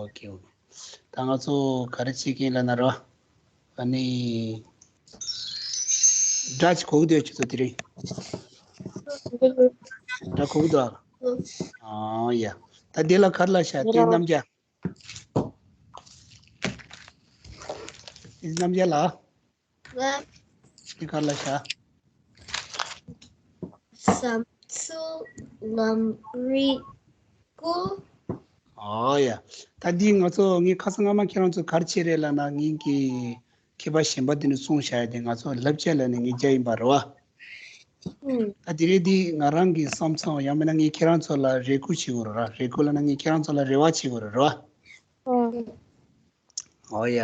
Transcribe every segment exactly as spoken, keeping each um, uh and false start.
ཨོ་ཁེ། ད་ང་ཚོ་ག་རེ་བྱེད་ཀྱིན་ལབ་ན་རོ། ཨ་ནི། སྒྲ་ཅིག་གོ་གི་འདུག་ཁྱོད་ཚོ་དེ་རིང་། སྒྲ་གོ་གི་འདུག་ཨ་ཡ། ད་འདི་ལ་ག་རེ་ལབ་ཤག་དེ་རྣམ་རྒྱལ། དེ་རྣམ་རྒྱལ་ལ། ལ། དེ་ག་རེ་ལབ་ཤག་བསམ་ཚུལ་ལམ་རིམ་དགུ། ཨོ་ཡ། ད་འདི་ང་ཚོ་ངས་ཁ་སང་སྔ་མ་ཁྱེད་རང་ཚོ་ག་རེ་བྱས་རེད་ལབ་ན། ངས་ཀྱི་མཁས་པ་གཞན་པ་དེ་ནས་གསུངས་བཞག་ཡ་དེ་ང་ཚོ་བསླབ་བྱ་ལབ་ནས་ངས་བརྒྱབ་ཡིན་པ་རེད་བ། ཨུམ། ད་དེ་རིང་འདི་ང་རང་གི་བསམ་ཚུལ་ཡང་མིན་ན་ངས་ཁྱེད་རང་ཚོ་ལ་རེ་སྐུལ་བྱེད་དགོས་རེད་ར། རེ་སྐུལ་ལབ་ན་ངས་ཁྱེད་རང་ཚོ་ལ་རེ་བ་བྱེད་དགོས་རེད་ར། ཨུམ། ཨོ་ཡ།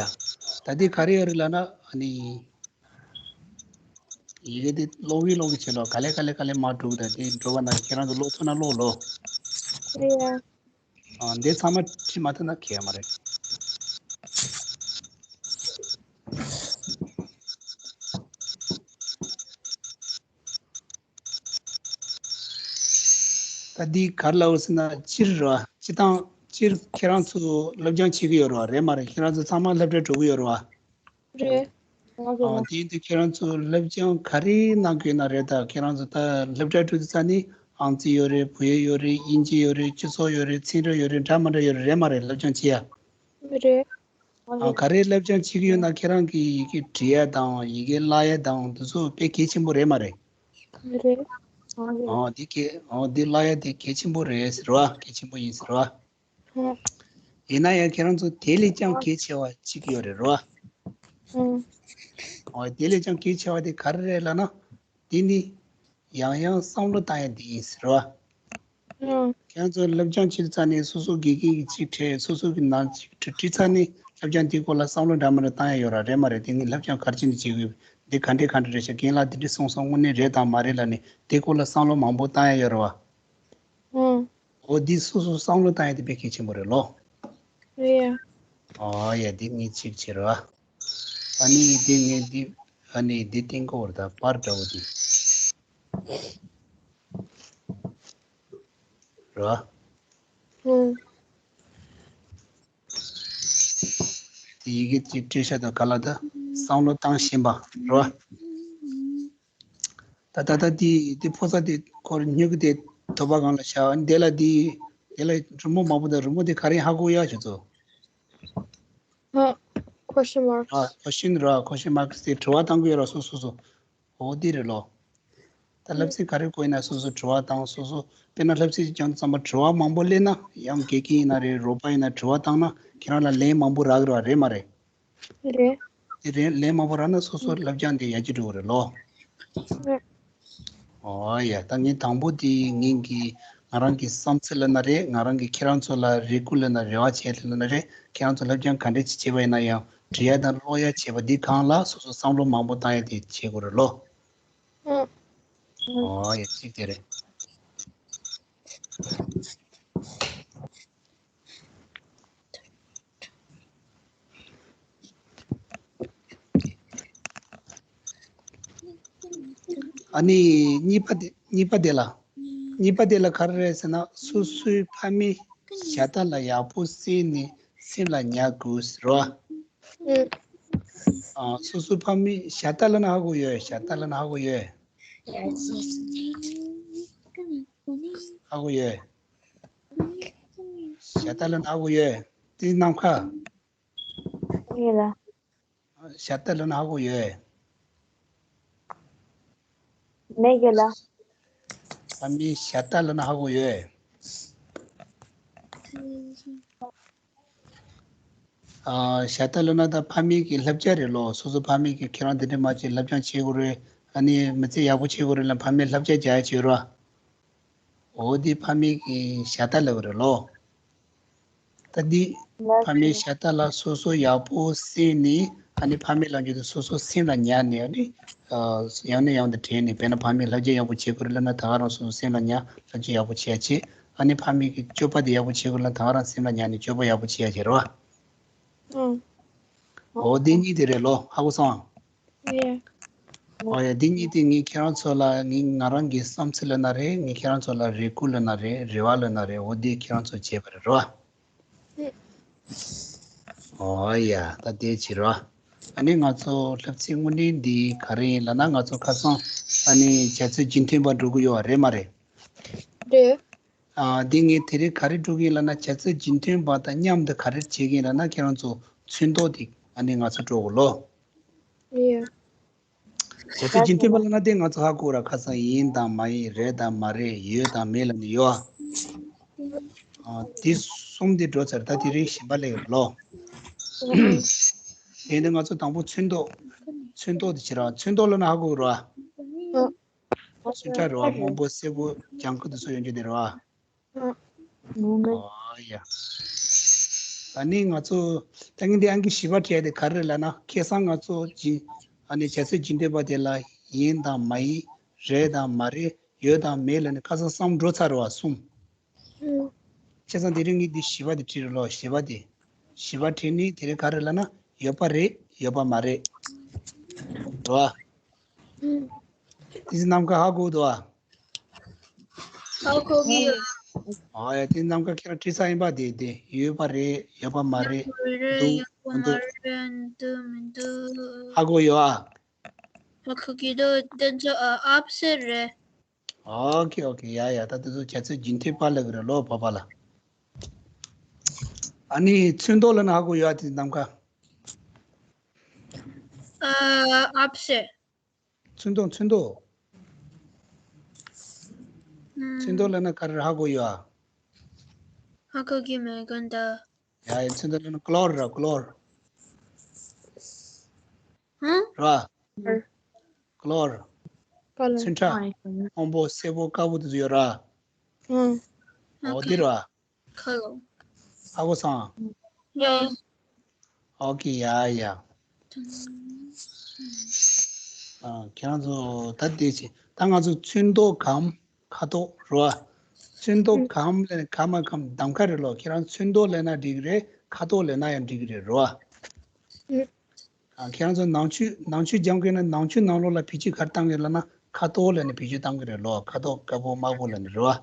ད་འདི་ག་རེ་ཡོད་རེད་ལབ་ན་ཨ་ནི། ཡི་གེ་འདི་ཀློག་གི་ཀློག་གི་བྱེད་ལོ། ག་ལེ་ག་ལེ་ག་ལེ་མར་འགྲོ་གི། ད་འདི་འགྲོ་བ་ན་ཁྱེད་རང་ཚོ་ཀློག་ཐུབ་ན་ཀློག་ལོ། རེད་ཡ། ཨ་འདི་ཚང་མ་བྲིས་མ་ཐུབ་ན་གལ་མ་རེད། ད་འདི་ག་རེ་ལབ་ཟེར་ན་སྤྱིར་ར། སྤྱིར་བཏང་སྤྱིར་ཁྱེད་རང་ཚོ་སློབ་སྦྱོང་བྱེད་ཀྱི་ཡོད་རེད་བ། རེད་མ་རེད། ཁྱེད་རང་ཚོ་ཚང་མ་སློབ་གྲྭ་འགྲོ་གི་ཡོད་རེད་བ། རེད། ང་ཚོ་ཨ་དེ་ཡིན་དུས་ཁྱེད་རང་ཚོ་སློབ་སྦྱོང་ག་རེ་གནང་གི་ཡོད་ན་རེད། ད་ཁྱེད་རང་ཚོ་ད་སློབ་གྲྭ་འགྲོ་དུས་ཙ་ནི་ཨང་རྩིས་ཡོད་རེད། བོད་ཡིག་ཡོད་རེད། དབྱིན་ཇི་ཡོད་རེད། སྤྱི་ཚོགས་ཡོད་རེད། འཛིན་གྲྭ་ཡོད་རེད། འདྲ་མི་འདྲ་ཡོད་རེད། རེད་མ་རེད། སློབ་སྦྱོང་བྱེད་ཡ། རེད། ཨ་ག་རེ་སློབ་སྦྱོང་བྱེད་ཀྱི་ཡོད་ན་ཁྱེད་རང་གི་ཡི་གེ་འབྲི་ཡ་དང་ཡི་གེ་བཀླག་ཡ་དང་དེ་ཚོ་དཔེ་གལ་ཆེན་པོ་རེད་མ་རེད། རེད། ཨོ་འདི་གལ་ཨོ་འདི་བཀླག་ཡ་དེ་གལ་ཆེན་པོ་རེད་ཟེར་བ། གལ་ཆེན་པོ་ཡིན་ཟེར་བ། ཡིན་ན་ཡང་ཁྱེད་རང་ཚོ་དེ་ལས་ཀྱང་གལ་ཆེ་བ་གཅིག་ཡོད་རེད་རོ། ཨོ་དེ་ལས་ཀྱང་གལ་ཆེ་བ་དེ་ག་རེ་རེད་ལབ་ན། འདི་ནི་ཡང་ཡང་བསམ་བློ་བཏང་ཡ་འདི་ཡིན་ཟེར་བ། ཁྱེད་ཚོ་སློབ་སྦྱོང་བྱེད་ཙ་ནས་སོ་སོ་དགེ་རྒན་གྱི་ཚིག་ཕྲད། སོ་སོ་གི་ནང་ཚིག་ཕྲད་བྲིས་ཙ་ནས་སློབ་སྦྱོང་འདིའི་སྐོར་ལ་བསམ་བློ་འདྲ་མི་འདྲ་བཏང་ཡ་ཡོད་ར། རེད་མ་རེད། དེ་ངས་སློབ་སྦྱོང་ག་རེ་བྱས་ནས་བྱེད་དགོས། འདི་ག་འདྲས་ག་འདྲས་རེད་ཤག་རྒན་ལགས་འདི་འདྲས་གསུངས་སོང་། དངོས་གནས་རེད་དང་མ་རེད་ལབ་ནས་དེའི་སྐོར་ལ་བསམ་བློ་མང་པོ་བཏང་ཡ་ཡོད་ར་བ། ཨོ་འདི་སོ་སོ་བསམ་བློ་བཏང་ཡ་དེ་དཔེ་གལ་ཆེན་པོ་རེད་ལོ། རེད། ཨོ་ཡ་འདི་ངས་གཅིག་བྱེད་ར་བ། ཨ་ནི་འདི་ངས་འདི་ཨ་ནི་འདི་ཏིང་ཀོ་བར་ད་པར་འདྲ་བོ་འདི། རེད་བ། ཧུམ། དེ་ཡི་གེ་གཅིག་བྲིས་ཤག་ད་ག་ལ་ད་བསམ་བློ་བཏང་བཞིན་པ་རེད་བ། ད་ད་ད་དེ་དེ་ཕོ་གསར་དེ་ཁོར་སྨྱུ་གུ་དེ་དོ་པ་སྒང་ལ་བཞག་དེ་ལ་དེ་དེ་ལ་རི་མོ་མང་པོ་དང་། རི་མོ་དེ་ག་རེ་ཧ་གོ་ཡ་ཁྱོད་ཚོ། ཨ། question mark. ཨ། question ར། question mark དེ་དྲི་བ་བཏང་གི་ཡོད་ར། སོ་སོ་སོ། འོ་དེ་རེད་ལོ། ད་བསླབ་ཚིགས་ག་རེ་དགོས་ན་སོ་སོ་དྲི་བ་བཏང་། སོ་སོ་དཔེར་ན་བསླབ་ཚིགས་ཅིག་སྦྱང་དུས་ཙམ་པ་དྲི་བ་མང་པོ་སླེབས་ན་ཡང་དགེ་རྒན་ཡིན་ན་རེད། རོགས་པ་ཡིན་ན་དྲི་བ་བཏང་ན་ཁྱེད་རང་ལ་ལན་མང་པོ་རག་གི་རེད་བ། རེད་མ་རེད། རེད། དེ་རེད། ལན་མང་པོ་རག་ན་སོ་སོ་སློབ་སྦྱོང་དེ་ཡར་རྒྱས་འགྲོ་གི་རེད་ལོ། རེད། ཨོ་ཡ། ད་ངས་དང་པོ་དེ་ངས་ཀྱི་ང་རང་གི་བསམ་ཚུལ་ལབ་ན་རེད། ང་རང་གི་ཁྱེད་རང་ཚོ་ལ་རེ་སྐུལ་ལབ་ན་རེ་བ་བྱས་ལབ་ན་རེད། ཁྱེད་རང་ཚོ་སློབ་སྦྱོང་ག་འདྲས་ཅིག་བྱས་པ་ཡིན་ན་ཡང་འབྲི་ཡ་དང་ཀློག་ཡ་བྱས་པ་འདི་སྒང་ལ་སོ་སོ་བསམ་བློ་མང་པོ་བཏང་ཡ་དེ་བྱེད་དགོས་རེད་ལོ། ཨོ་ཡ། གཅིག་དེ་རེད། ཨ་ནི་གཉིས་པ་དེ། གཉིས་པ་དེ་ལ། གཉིས་པ་དེ་ལ་ག་རེ་རེད་ཟེར་ན། སོ་སོའི་ཕ་མའི་ཞལ་ཏ་ལ་ཡག་པོ་གསན་ནས་སེམས་ལ་ཉར་དགོས་ཟེར་བ། ཨ། སོ་སོའི་ཕ་མའི་ཞལ་ཏ་ལབ་ན་ཧ་གོ་ཡོད། ཞལ་ཏ་ལབ་ན་ཧ་གོ་ཡོད། ཧ་གོ་ཡོད། ཞལ་ཏ་ལབ་ན་ཧ་གོ་ཡོད། དེ་ནམ་མཁའ། ཡོད་ལ། ཞལ་ཏ་ལབ་ན་ཧ་གོ་ཡོད། མེད་ཀྱི་ལ། ཕ་མའི་ཞལ་ཏ་ལབ་ན་ཧ་གོ་ཡོད། ཨ། ཞལ་ཏ་ལབ་ན་ད་ཕ་མའི་གི་བསླབ་བྱ་རེད་ལོ། སོ་སོ་ཕ་མའི་གི་ཁྱེད་རང་འདི་འདྲ་མ་བྱེད། སློབ་སྦྱོང་བྱེད་དགོས་རེད། ཨ་ནི་མི་ཚེ་ཡག་པོ་བྱེད་དགོས་རེད་ལབ་ཕ་མས་བསླབ་བྱ་རྒྱག་ཡ་བྱེད་རོ། འོ་འདི་ཕ་མའི་གི་ཞལ་ཏ་ལབ་རེད་ལོ། ད་འདི་ཕ་མའི་ཞལ་ཏ་ལ་སོ་སོ་ཡག་པོ་གསན་ནས། ཨ་ནི་ཕ་མའི་ལབ་རྒྱུ་དེ་སོ་སོ་སེམས་ལ་ཉར་ནས། ཨ་ནི་ཡང་ནས་ཡང་དུ་དྲན་ནས། དཔེར་ན་ཕ་མས་བསླབ་བྱ་ཡག་པོ་བྱེད་དགོས་རེད་ལབ་ན་ད་ག་རང་སོ་སོ་སེམས་ལ་ཉར། བསླབ་བྱ་ཡག་པོ་བྱེད་ཡ་བྱེད། ཨ་ནི་ཕ་མའི་གི་སྤྱོད་པ་དེ་ཡག་པོ་བྱེད་དགོས་ལབ་ན་ད་ག་རང་སེམས་ལ་ཉར་ནས་སྤྱོད་པ་ཡག་པོ་བྱེད་ཡ་བྱེད་རོ། ཨང་། འོ་འདི་གཉིས་དེ་རེད་ལོ། ཧ་གོ་སོང་། ཡེ། འོ་ཡ། འདི་གཉིས་དེ་ངས་ཁྱེད་རང་ཚོ་ལ། ངས་ང་རང་གི་བསམ་ཚུལ་ལབ་ན་རེད། ངས་ཁྱེད་རང་ཚོ་ལ་རེ་སྐུལ་ལབ་ན་རེད། རེ་བ་ལབ་ན་རེད། འོ་འདི་ཁྱེད་རང་ཚོ་བྱས་པ་རེད་རོ། ཨེ། ཨོ་ཡ། ད་དེ་བྱེད་རོགས། ཨ་ནི་ང་ཚོ་བསླབ་ཚིགས་དངོས་གནས་འདི་ག་རེ་ཡིན་ལབ་ན། ང་ཚོ་ཁ་སང་ཨ་ནི་བྱ་ཚིག་རྒྱུན་མཐུད་པ་འགྲོ་གི་ཡོད་རེད་མ་རེད། རེད། ཨ། འདི་ངས་དེ་རིང་ག་རེ་འགྲོ་གི་ཡིན་ལབ་ན། བྱ་ཚིག་རྒྱུན་མཐུད་པ་དང་མཉམ་དུ་ག་རེ་བྱེད་ཀྱི་ཡིན་ལབ་ན། ཁྱེད་རང་ཚོ་ཚོན་མདོག་དེ་ཨ་ནི་ང་ཚོ་འགྲོ་གི་ལོ། ཡ། བྱ་ཚིག་རྒྱུན་མཐུད་པ་ལབ་ན་དེ་ང་ཚོ་ཧ་གོ་ར། ཁ་སང་ཡིན་དང་མ་ཡིན། རེད་དང་མ་རེད། ཡོད་དང་མེད་ལབ་ནི་ཡོད། ཨ། དེ་གསུམ་དེ་འགྲོ་ཚར། ད་དེ་རིང་གཞན་པ་སླེབས་ཡོད་ལོ། དེ་ནས་ང་ཚོ་དང་པོ་ཚོན་མདོག་ཚོན་མདོག་དེ་བྱེད་ར། ཚོན་མདོག་ལབ་ན་ཧ་གོ་ར། ཚོན་ཁྲ་རེད་བ། སྔོན་པོ་སེར་པོ་ལྗང་ཁུ་དེ་ཚོ་ཡོང་རྒྱུ་དེ་རེད་བ། ཨོ་ཡ། ད་ནི་ང་ཚོ་ད་ངས་འདི་ཨང་ཀི་བཞི་པ་བྲིས་ཏེ་ག་རེ་ལབ་ན། ཁ་སང་ང་ཚོ་ཇི་ཨ་ནི་བྱ་ཚིག་རྒྱུན་མཐུད་པ་དེ་ལ་ཡིན་དང་མ་ཡིན། རེད་དང་མ་རེད། ཡོད་དང་མེད་ལབ་ནི་ཁ་སང་གསུམ་འགྲོ་ཚར་བ། གསུམ། ཁ་སང་དེ་རིང་ངས་འདི་བཞི་པ་དེ་བྲིས་རེད་ལོ། བཞི་པ་དེ། བཞི་པ་བྲིས་ནི་དེ་རིང་ག་རེ་ལབ་ན། ཡོད་པ་རེད། ཡོད་པ་མ་རེད། རེད་བ། དེ་ཚོ་ནམ་མཁའ་ཧ་གོ་འདུག་བ། ཧ་གོ་གི་ཡོད། ཨ་ཡ། དེ་ནམ་མཁའ་ཁྱེད་རང་བྲིས་ས་ཡིན་པ། དེ་དེ་ཡོད་པ་རེད། ཡོད་པ་མ་རེད། ཡོད་པ་རེད། འདུག་ཡོད་པ་མ་མི་འདུག་རེད། འདུག་མི་འདུག་ཧ་གོ་ཡོད་ཨ། ཧ་གོ་གི་འདུག་དེ་ཚོ་ཨ་ཨབ་སེ་རེད། ཨོ་ཁེ་ཨོ་ཁེ། ཡ་ཡ། ད་དེ་ཚོ་བྱ་ཚིག་རྒྱུན་མཐུད་པ་ལབ་ཀྱི་རེད་ལོ། བ་པ་ལ། ཨ་ནི་ཚོན་མདོག་ལབ་ན་ཧ་གོ་ཡོད་ཨ། དེ་ནམ་མཁའ། ཨ་ཨབ་སེ། ཚོན་མདོག་ཚོན་མདོག་ཚོན་མདོག་ལབ་ན་ག་རེ་ཧ་གོ་ཡོད་ཨ། ཧ་གོ་གི་མེད་གོ་ད། ཡ་ཡ། ཚོན་མདོག་ལབ་ན་ཀོ་ལོར་ར། ཀོ་ལོར། ཧ། ར། ཀོ་ལོར། ཀོ་ལོར། ཚོན་ཁྲ། སྔོན་པོ་སེར་པོ་དཀར་པོ་དེ་ཚོ་ཡོད་ར། ཨོ་དེ་ར། ཁ་ལོ། ཧ་གོ་སོང་། ཡ། ཨོ་ཁེ། ཡ་ཡ། ཨ། ཁྱེད་རང་ཚོ་ད་དེ་བྱེད། ད་ང་ཚོ་ཚོན་མདོག་གམ་ཁ་དོག་རེད་བ། ཚོན་མདོག་གམ་ལབ་ན་ག་མ་གམ་གདམ་ཁ་རེད་ལོ། ཁྱེད་རང་ཚོན་མདོག་ལབ་ན་འགྲིག་གི་རེད། ཁ་དོག་ལབ་ན་ཡང་འགྲིག་གི་རེད། རེད་བ། ཨ། ཁྱེད་རང་ཚོ་ནང་ཆོས་ནང་ཆོས་སྦྱང་དགོས་ན་ནང་ཆོས་ནང་ལོགས་ལ་བེད་སྤྱོད་ག་རེ་བཏང་གི་ལབ་ན། ཁ་དོག་ལབ་ནས་བེད་སྤྱོད་བཏང་གི་རེད་ལོ། ཁ་དོག་དཀར་པོ་དམར་པོ་ལབ་ནས། རེད་བ།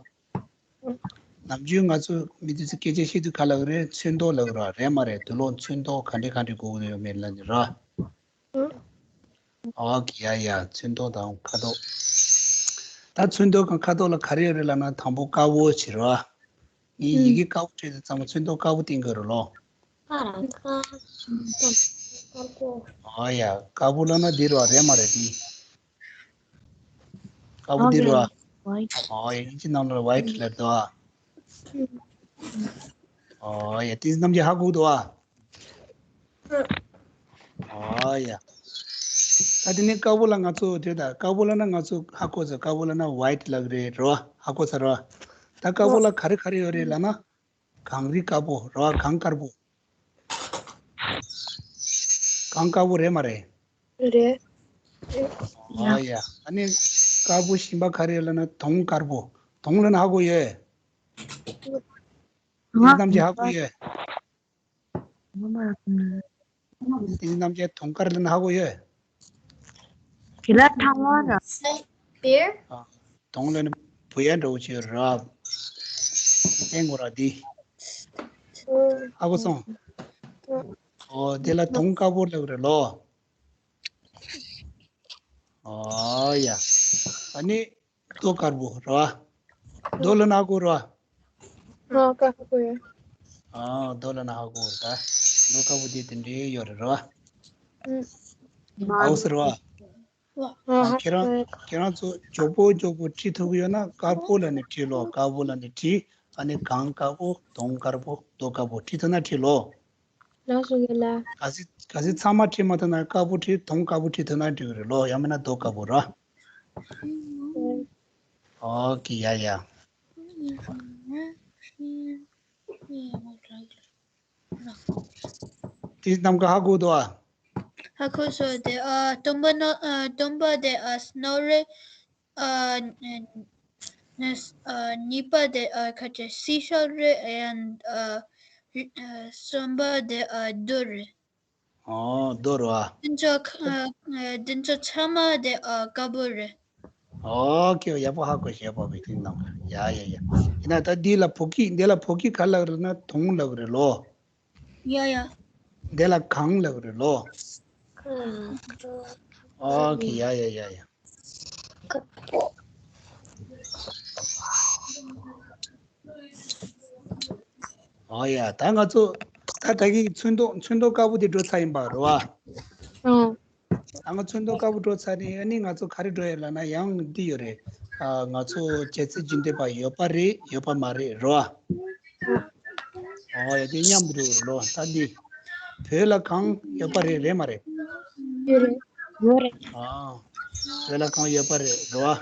ནམ་རྒྱུན་ང་ཚོ་མི་དེ་ཚོ་སྐད་ཆ་བཤད་དུས་ག་ལབ་ཀྱི་རེད། ཚོན་མདོག་ལབ་ཀྱི་རེད་བ། རེད་མ་རེད། དུག་སློག་ཚོན་མདོག་ག་འདྲ་ག་འདྲ་དགོས་ཀྱི་ཡོད་མེད་ལབ་ནས་ར། ཨོ་ཁེ། ཡ་ཡ། ཚོན་མདོག་དང་ཁ་དོག་ད་ཚོན་མདོག་དང་ཁ་དོག་ལ་ག་རེ་ཡོད་རེད་ལབ་ན། དང་པོ་དཀར་པོ་བྱེད་ར། ངས་ཡི་གེ་དཀར་པོ་བྲིས་དུས་ཙམ་པ་ཚོན་མདོག་དཀར་པོ་བསྟན་གྱི་རེད་ལོ། ཨོ་ཡ། དཀར་པོ་ལབ་ན་འདི་རེད་བ། རེད་མ་རེད། འདི། དཀར་པོ་འདི་རེད་བ། ཨོ་ཡ། དབྱིན་ཇི་ནང་ལ་ཝའིཊ་ལབ་འདུག་ཨ། ཨོ་ཡ། དེ་རྣམས་ཀྱིས་ཧ་གོ་འདུག་ཨ། ཨོ་ཡ། ད་དེ་ནས་དཀར་པོ་ལ་ང་ཚོ་དེ། ད་དཀར་པོ་ལབ་ན་ང་ཚོ་ཧ་གོ་ཚར། དཀར་པོ་ལབ་ན་ཝའིཊ་ལབ་ཀྱི་རེད། རེད་བ། ཧ་གོ་ཚར་རེད་བ། ད་དཀར་པོ་ལ་ག་རེ་ག་རེ་ཡོད་རེད་ལབ་ན། གངས་རི་དཀར་པོ་རེད་བ། གངས་དཀར་པོ། གངས་དཀར་པོ་རེད་མ་རེད། རེད། ཨོ་ཡ། ཨ་ནི་དཀར་པོ་གཞན་པ་ག་རེ་ལབ་ན་དུང་དཀར་པོ། དུང་ལབ་ན་ཧ་གོ་ཡོད། ང་དེ་རྣམས་ཀྱིས་ཧ་གོ་ཡོད། དེ་རྣམས་ཀྱིས་དུང་དཀར་ལབ་ན་ཧ་གོ་ཡོད། དེ་ལ་ཐང་བ་ར། ཨ། དུང་ལབ་ན་བུ་ཡ་འདྲ་བོ་ཅིག་ཡོད་ར། བསྟན་དགོས་ར་འདི། ཧ་གོ་སོང་། ཨོ་དེ་ལ་དུང་དཀར་པོ་ལབ་རེད་ལོ། ཨོ་ཡ། ཨ་ནི་རྡོ་དཀར་པོ་རེད་བ། རྡོ་ལབ་ན་ཧ་གོ་རེད་བ། ཨ། དཀར་པོ་ཡོད། ཨ། རྡོ་ལབ་ན་ཧ་གོ་རེད་ད། རྡོ་དཀར་པོ་དེ་དེ་འདྲའི་ཡོད་རེད་བ། ཨ། ཨའོ་ཟེར་བ། ཨ། ཁྱེད་རང་ཁྱེད་རང་ཚོ་མགྱོགས་པོ་མགྱོགས་པོ་བྲིས་ཐུབ་ཀྱི་ཡོད་ན་དཀར་པོ་ལབ་ནས་བྲིས་ལོ། དཀར་པོ་ལབ་ནས་བྲིས། ཨ་ནི་གངས་དཀར་པོ། དུང་དཀར་པོ། རྡོ་དཀར་པོ་བྲིས་ཐུབ་ན་བྲིས་ལོ། ལགས་སོ་ཡོད་ལ། གལ་སྲིད་གལ་སྲིད་ཚང་མ་བྲིས་མ་ཐུབ་ན་དཀར་པོ་བྲིས། དུང་དཀར་པོ་བྲིས་ཐུབ་ན་འགྲིག་གི་རེད་ལོ། ཡང་མིན་ན་རྡོ་དཀར་པོ་ར། ཨོ་ཁེ། ཡ་ཡ། དེ་རྣམས་ཀྱིས་ཧ་གོ་འདུག་ཨ། ཧ་གོ་སོང་། དེ་ཨ་སྟོང་པ་ནོར། ཨ་སྟོང་པ་དེ་ཨ་སྣོད་རེད། ཨ་ཨ་གཉིས་པ་དེ་ཨ་ཁ་ཅིག་སི་ཤེལ་རེད། ཨ་ཨ་གསུམ་པ་དེ་ཨ་རྡོ་རེད། ཨོ་རྡོ་རེད་བ། དེ་ཚོ་ཨ་ཨ་དེ་ཚོ་ཚང་མ་དེ་ཨ་དཀར་པོ་རེད། ཨོ་ཁེ། ཡག་པོ་ཧ་གོ་ཤེས་པ་བི་ཐིང་ནང་། ཡ་ཡ་ཡ། ཡིན་ན་ད་འདི་ལ་བོད་སྐད། འདི་ལ་བོད་སྐད་ག་ལབ་རེད་ན་དུང་ལབ་རེད་ལོ། ཡ་ཡ། དེ་ལ་གང་ལབ་རེད་ལོ། ཨོ་ཁེ། ཡ་ཡ་ཡ་ཡ། ཨོ་ཡ། ད་ང་ཚོ་ད་ད་གིན་ཚོན་མདོག་ཚོན་མདོག་དཀར་པོ་དེ་འགྲོ་ཚར་ཡིན་པ་རེད་བ། ཨང་། ད་ང་ཚོན་མདོག་དཀར་པོ་འགྲོ་ཚར་ནས་ཨ་ནི་ང་ཚོ་ག་རེ་འགྲོ་ཡོད་ལབ་ན་ཡང་འདི་ཡོད་རེད། ཨ། ང་ཚོ་བྱས་ཚིག་རྒྱུན་ལྡན་པ་ཡོད་པ་རེད་ཡོད་པ་མ་རེད་རེད་བ། ཨོ་ཡ། དེ་མཉམ་དུ་འགྲོ་རེད་ལོ། ད་འདི་བོད་ལ་གང་ཡོད་པ་རེད་རེད་མ་རེད། ཡོད་རེད། ཡོད་རེད། ཨ། བོད་ལ་གང་ཡོད་པ་རེད་རེད་བ།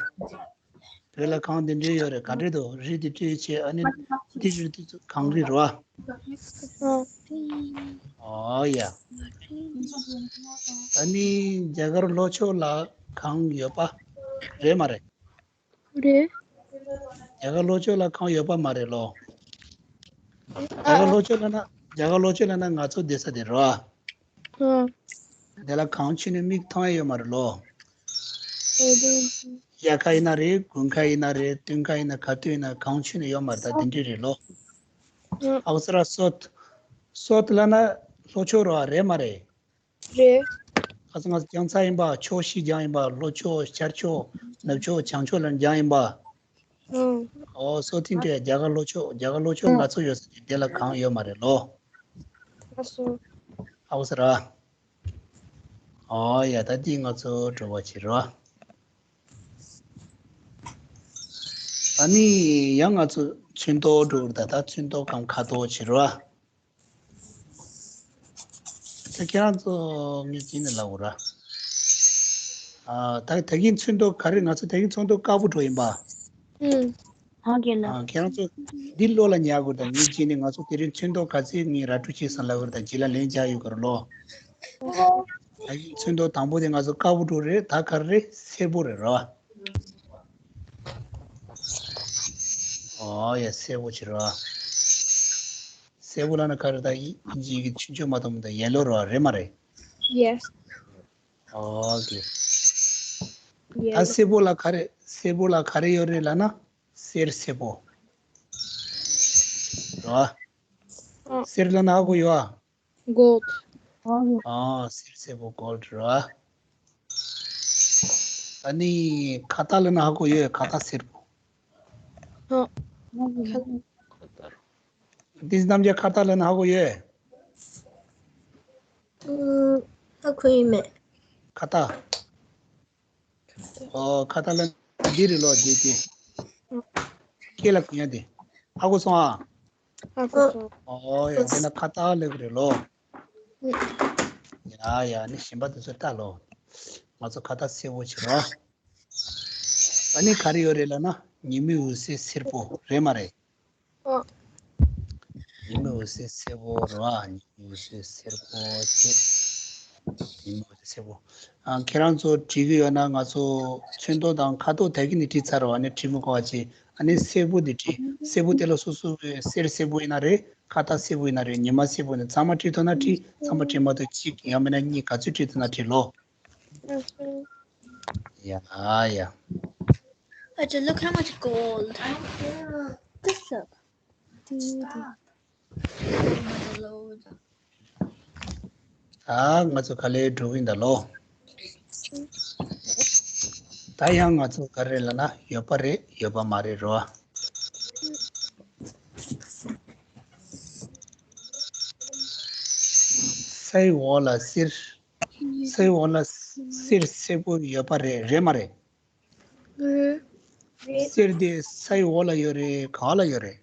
བོད་ལ་གང་དེ་འདྲའི་ཡོད་རེད། ག་འདྲས་འདུག་རིགས་དེ་སྤྲོད་བྱས། ཨ་ནི་འདི་རིགས་དེ་ཚོ་གང་རེད་རེད་བ། ཨོ་ཡ། ཨ་ནི་རྒྱ་གར་ལྷོ་ཕྱོགས་ལ་གང་ཡོད་པ་རེད་མ་རེད། རེད། རྒྱ་གར་ལྷོ་ཕྱོགས་ལ་གང་ཡོད་པ་མ་རེད་ལོ། རྒྱ་གར་ལྷོ་ཕྱོགས་ལ་ན་རྒྱ་གར་ལྷོ་ཕྱོགས་ལ་ན་ང་ཚོ་བསྡད་ས་དེ་རེད་བ། ཨ། དེ་ལ་གངས་ཆུ་ནི་མིག་མཐོང་ཡ་ཡོད་མ་རེད་ལོ། ཨེ་རེད། དབྱར་ཁ་ཡིན་ན་རེད། དགུན་ཁ་ཡིན་ན་རེད། སྟོན་ཁ་ཡིན་ན་ག་དུས་ཡིན་ན་གངས་ཆུ་ནི་ཡོད་མ་རེད། ད་དེ་འདྲ་རེད་ལོ། ཨ། ཨའུ་ས་ར་སོད། སོད་ལ་ན་ལྷོ་ཕྱོགས་རེད་བ། རེད་མ་རེད། རེད། ཁ་སང་ང་ཚོ་རྒྱང་ཚ་ཡིན་པ། ཕྱོགས་བཞི་རྒྱང་ཡིན་པ། ལྷོ་ཕྱོགས། ཤར་ཕྱོགས། ནུབ་ཕྱོགས། བྱང་ཕྱོགས་ལ་རྒྱང་ཡིན་པ། ཨང་། ཨོ་སོ་ཐིན་ཏེ་རྒྱ་གར་ལྷོ་ཕྱོགས། རྒྱ་གར་ལྷོ་ཕྱོགས་ང་ཚོ་ཡོད་ས་དེ་དེ་ལ་གངས་ཡོད་མ་རེད་ལོ། ཨ་སོ། ཨའུ་ས་ར། ཨོ་ཡ། ད་འདི་ང་ཚོ་འགྲོ་བ་བྱེད་རོགས། ཨ་ནི་ཡང་ང་ཚོ་ཚོན་མདོག་འགྲོ་གི་རེད། ད་ད་ཚོན་མདོག་གམ་ཁ་དོག་བྱེད་རོགས། ད་ཁྱེད་རང་ཚོ་ངས་ཅི་ནས་ལབ་དགོས་ར། ཨ། ད་ད་གིན་ཚོན་མདོག་ག་རེ། ང་ཚོ་ད་གིན་ཚོན་མདོག་དཀར་པོ་འགྲོ་ཡིན་པ། ཨུམ། ཧ་གེ་ལ། ཨ། ཁྱེད་རང་ཚོ་འདི་བློ་ལ་ཉར་དགོས། ད་ངས་ཅི་ནས་ང་ཚོ་དེ་རིང་ཚོན་མདོག་ག་ཚོད་ངས་ར་སྤྲོད་བྱས་སོང་ལབ་དགོས། ད་རྗེས་ལ་ལན་རྒྱག་ཡོད་གི་རེད་ལོ། ད་གིན་ཚོན་མདོག་དང་པོ་དེ་ང་ཚོ་དཀར་པོ་འགྲོ་རེད། ད་ག་རེ་རེད། སེར་པོ་རེད་ར། ཨོ་ཡ། སེར་པོ་བྱེད་ར། སེར་པོ་ལབ་ན་ག་རེ། ད་ཡིན་གཅིག་གི་ཆུང་ཆུང་མ་གཏོགས་མི་འདུག་ཡེ་ལོ་རེད་བ། རེད་མ་རེད། ཡེས། ཨོ་ཀེ། ཡེ་ད་ལོ། སེར་པོ་ལ་ག་རེ། སེར་པོ་ལ་ག་རེ་ཡོད་རེད་ལབ་ན། གསེར་སེར་པོ་རེད་བ། ཨ། གསེར་ལབ་ན་ཧ་གོ་ཡོད་ཨ། གོལ་ཌི། ཨ། གསེར་སེར་པོ་གོལ་ཌི་རེད་བ། ཨ་ནི་ཁ་བཏགས་ལབ་ན་ཧ་གོ་ཡོད། ཁ་བཏགས་སེར་པོ། ཨ། ཁ། འདི་རྣམས་ཀྱི་ཁ་བཏགས་ལབ་ན་ཧ་གོ་ཡོད། ཨུམ། ཧ་གོ་ཡི་མེད། ཁ་བཏགས། ཨོ། ཁ་བཏགས་ལབ་འདི་རེད་ལོ། འདི་དེ། སྐེ་ལ་གོན་ཡ་དེ། ཧ་གོ་སོང་ཨ། ཧ་གོ་སོང་། ཨོ་ཡ། དེ་ན་ཁ་བཏགས་ལབ་རེད་ལོ། ཡ་ཡ། ནི་གཞན་པ་དེ་ཚོ་ལྟ་ལོ། ང་ཚོ་ཁ་བཏགས་སེར་པོ་བྱེད་རོགས། ཨ་ནི་ག་རེ་ཡོད་རེད་ལབ་ན། ཉི་མའི་འོད་ཟེར་སེར་པོ་རེད་མ་རེད། ཨོ། ཉི་མའི་འོད་ཟེར་སེར་པོ་རེད་བ། ཉི་མའི་འོད་ཟེར་སེར་པོ་བྱེད། ཉི་མའི་འོད་ཟེར་སེར་པོ། ཨ། ཁྱེད་རང་ཚོ་བྲིས་གི་ཡོད་ན། ང་ཚོ་ཚོན་མདོག་དང་ཁ་དོག་ད་གིན་ནས་བྲིས་ཚར་བ། ནས་བྲིས་མི་དགོས་པ་བྱས། ཨ་ནི་སེར་པོ་འདི་བྲིས། སེར་པོ་དེ་ལ་སོ་སོ་གི་གསེར་སེར་པོ་ཡིན་ན་རེད། ཁ་བཏགས་སེར་པོ་ཡིན་ན་རེད། ཉི་མ་སེར་པོ་ཡིན་ན། ཚང་མ་བྲིས་ཐུབ་ན་བྲིས། ཚང་མ་བྲིས་མ་ཐུབ་གཅིག་ཡང་མིན་ན་གཉིས། ག་ཚོད་བྲིས་ཐུབ་ན་བྲིས་ལོ། ཡ་ཡ། Acha, look how much gold. This up. Stop. ད་ང་ཚོ་ག་ལེར་འགྲོ་གི་ཡིན་ད་ལོ། ད་ཡང་ང་ཚོ་ག་རེ་ལབ་ན། ཡོད་པ་རེད་ཡོད་པ་མ་རེད་རོ། སའི་འོག་ལ་གསེར། སའི་འོག་ལ་གསེར་སེར་པོ་ཡོད་པ་རེད། རེད་མ་རེད། རེད། གསེར་དེ་སའི་འོག་ལ་ཡོད་རེད། ག་ལ་ཡོད་རེད།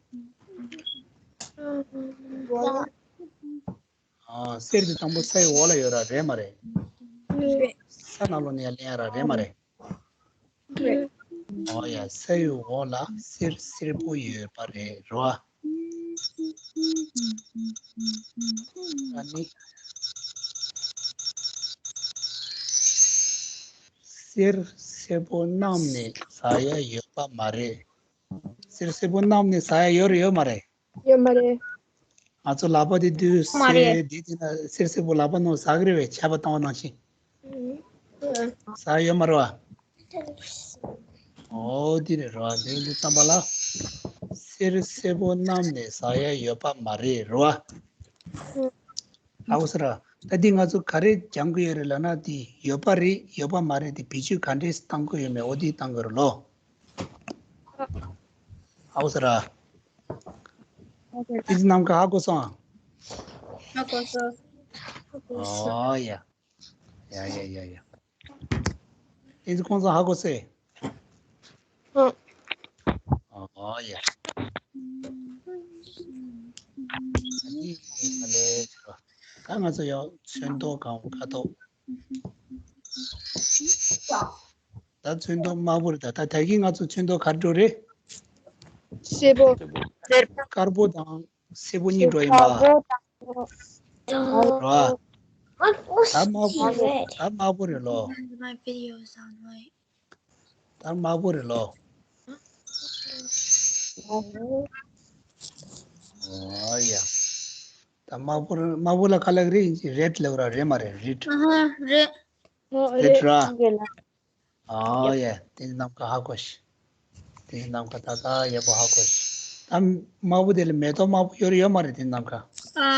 ཨ། གསེར་དེ་དང་པོ་སའི་འོག་ལ་ཡོད་ར། རེད་མ་རེད། རེད། ས་ནང་ལོགས་ནས་ཡར་ལེན་ཡ་ར། རེད་མ་རེད། རེད། ཨོ་ཡ། སའི་འོག་ལ་གསེར་སེར་པོ་ཡོད་པ་རེད་རོ། ཨ་ནི། གསེར་སེར་པོ་བསྣམས་ནས་ཟ་ཡ་ཡོད་པ་མ་རེད། གསེར་སེར་པོ་བསྣམས་ནས་ཟ་ཡ་ཡོད་རེད་ཡོད་མ་རེད། ཡོད་མ་རེད། ང་ཚོ་ལག་པ་དེ་དུས་མ་རེད། གསེར་དེ་དེ་ན་གསེར་སེར་པོ་ལག་པ་ནང་ཟ་གི་རེད་བས། ཆར་པ་བཏང་བ་ནང་བཞིན། ཨུམ། ཟ་ཡ་ཡོད་མ་རེད་བ། ཨོ་དེ་རེད་རོ། དེ་འདི་ཙམ་པ་ལ་གསེར་སེར་པོ་བསྣམས་ནས་ཟ་ཡ་ཡོད་པ་མ་རེད་རོ། ཨུམ། ཨའོ་སི་ར། ད་འདི་ང་ཚོ་ག་རེ་སྦྱང་གི་ཡོད་རེད་ལབ་ན། འདི་ཡོད་པ་རེད་ཡོད་པ་མ་རེད། འདི་བེད་སྤྱོད་ག་འདྲས་བཏང་གི་ཡོད་མེད་འོ་འདི་བཏང་གི་རེད་ལོ། ཨའོ་སི་ར། ཨོ་ཁེ། ཨིན་ཇི་ནམ་མཁའ་ཧ་གོ་སོང་། ཧ་གོ་སོང་། ཨོ་ཡ། ཡ་ཡ་ཡ་ཡ། ཨིན་ཇི་ཁོང་ཚོ་ཧ་གོ་སོང་། ཨོ་ཡ། ཨ་ནི་ཨ་ལེ། ད་ང་ཚོ་ཡང་ཚོན་མདོག་གང་ཁ་དོག་ད་ཚོན་མདོག་དམར་པོ་རེད། ད་ད་ད་གིན་ང་ཚོ་ཚོན་མདོག་ག་རེ་འགྲོ་རེད། སེར་པོ། དཀར་པོ་དང་སེར་པོ་གཉིས་འགྲོ་ཡིན་པ། རོ། ད་དམར་པོ་ད་དམར་པོ་རེད་ལོ། My videos on my ད་དམར་པོ་རེད་ལོ། ཨོ་ཡ། ད་དམར་པོ་རེད། དམར་པོ་ལ་ག་ལབ་རེད། ཨིན་ཇི་རེད་ལབ་ར་རེད་མ་རེད། རེད། ཨ་ཧ་རེད། རེད་ར། ཨོ་ཡ། དེ་ནམ་མཁའ་ཧ་གོ་ཤི། དེ་ནམ་མཁའ་ད་ད་ཡག་པོ་ཧ་གོ་ཤི། ད་དམར་པོ་དེ་ལ་མེ་ཏོག་དམར་པོ་ཡོད་རེད་ཡོད་མ་རེད། དེ་ནམ་མཁའ། ཨ་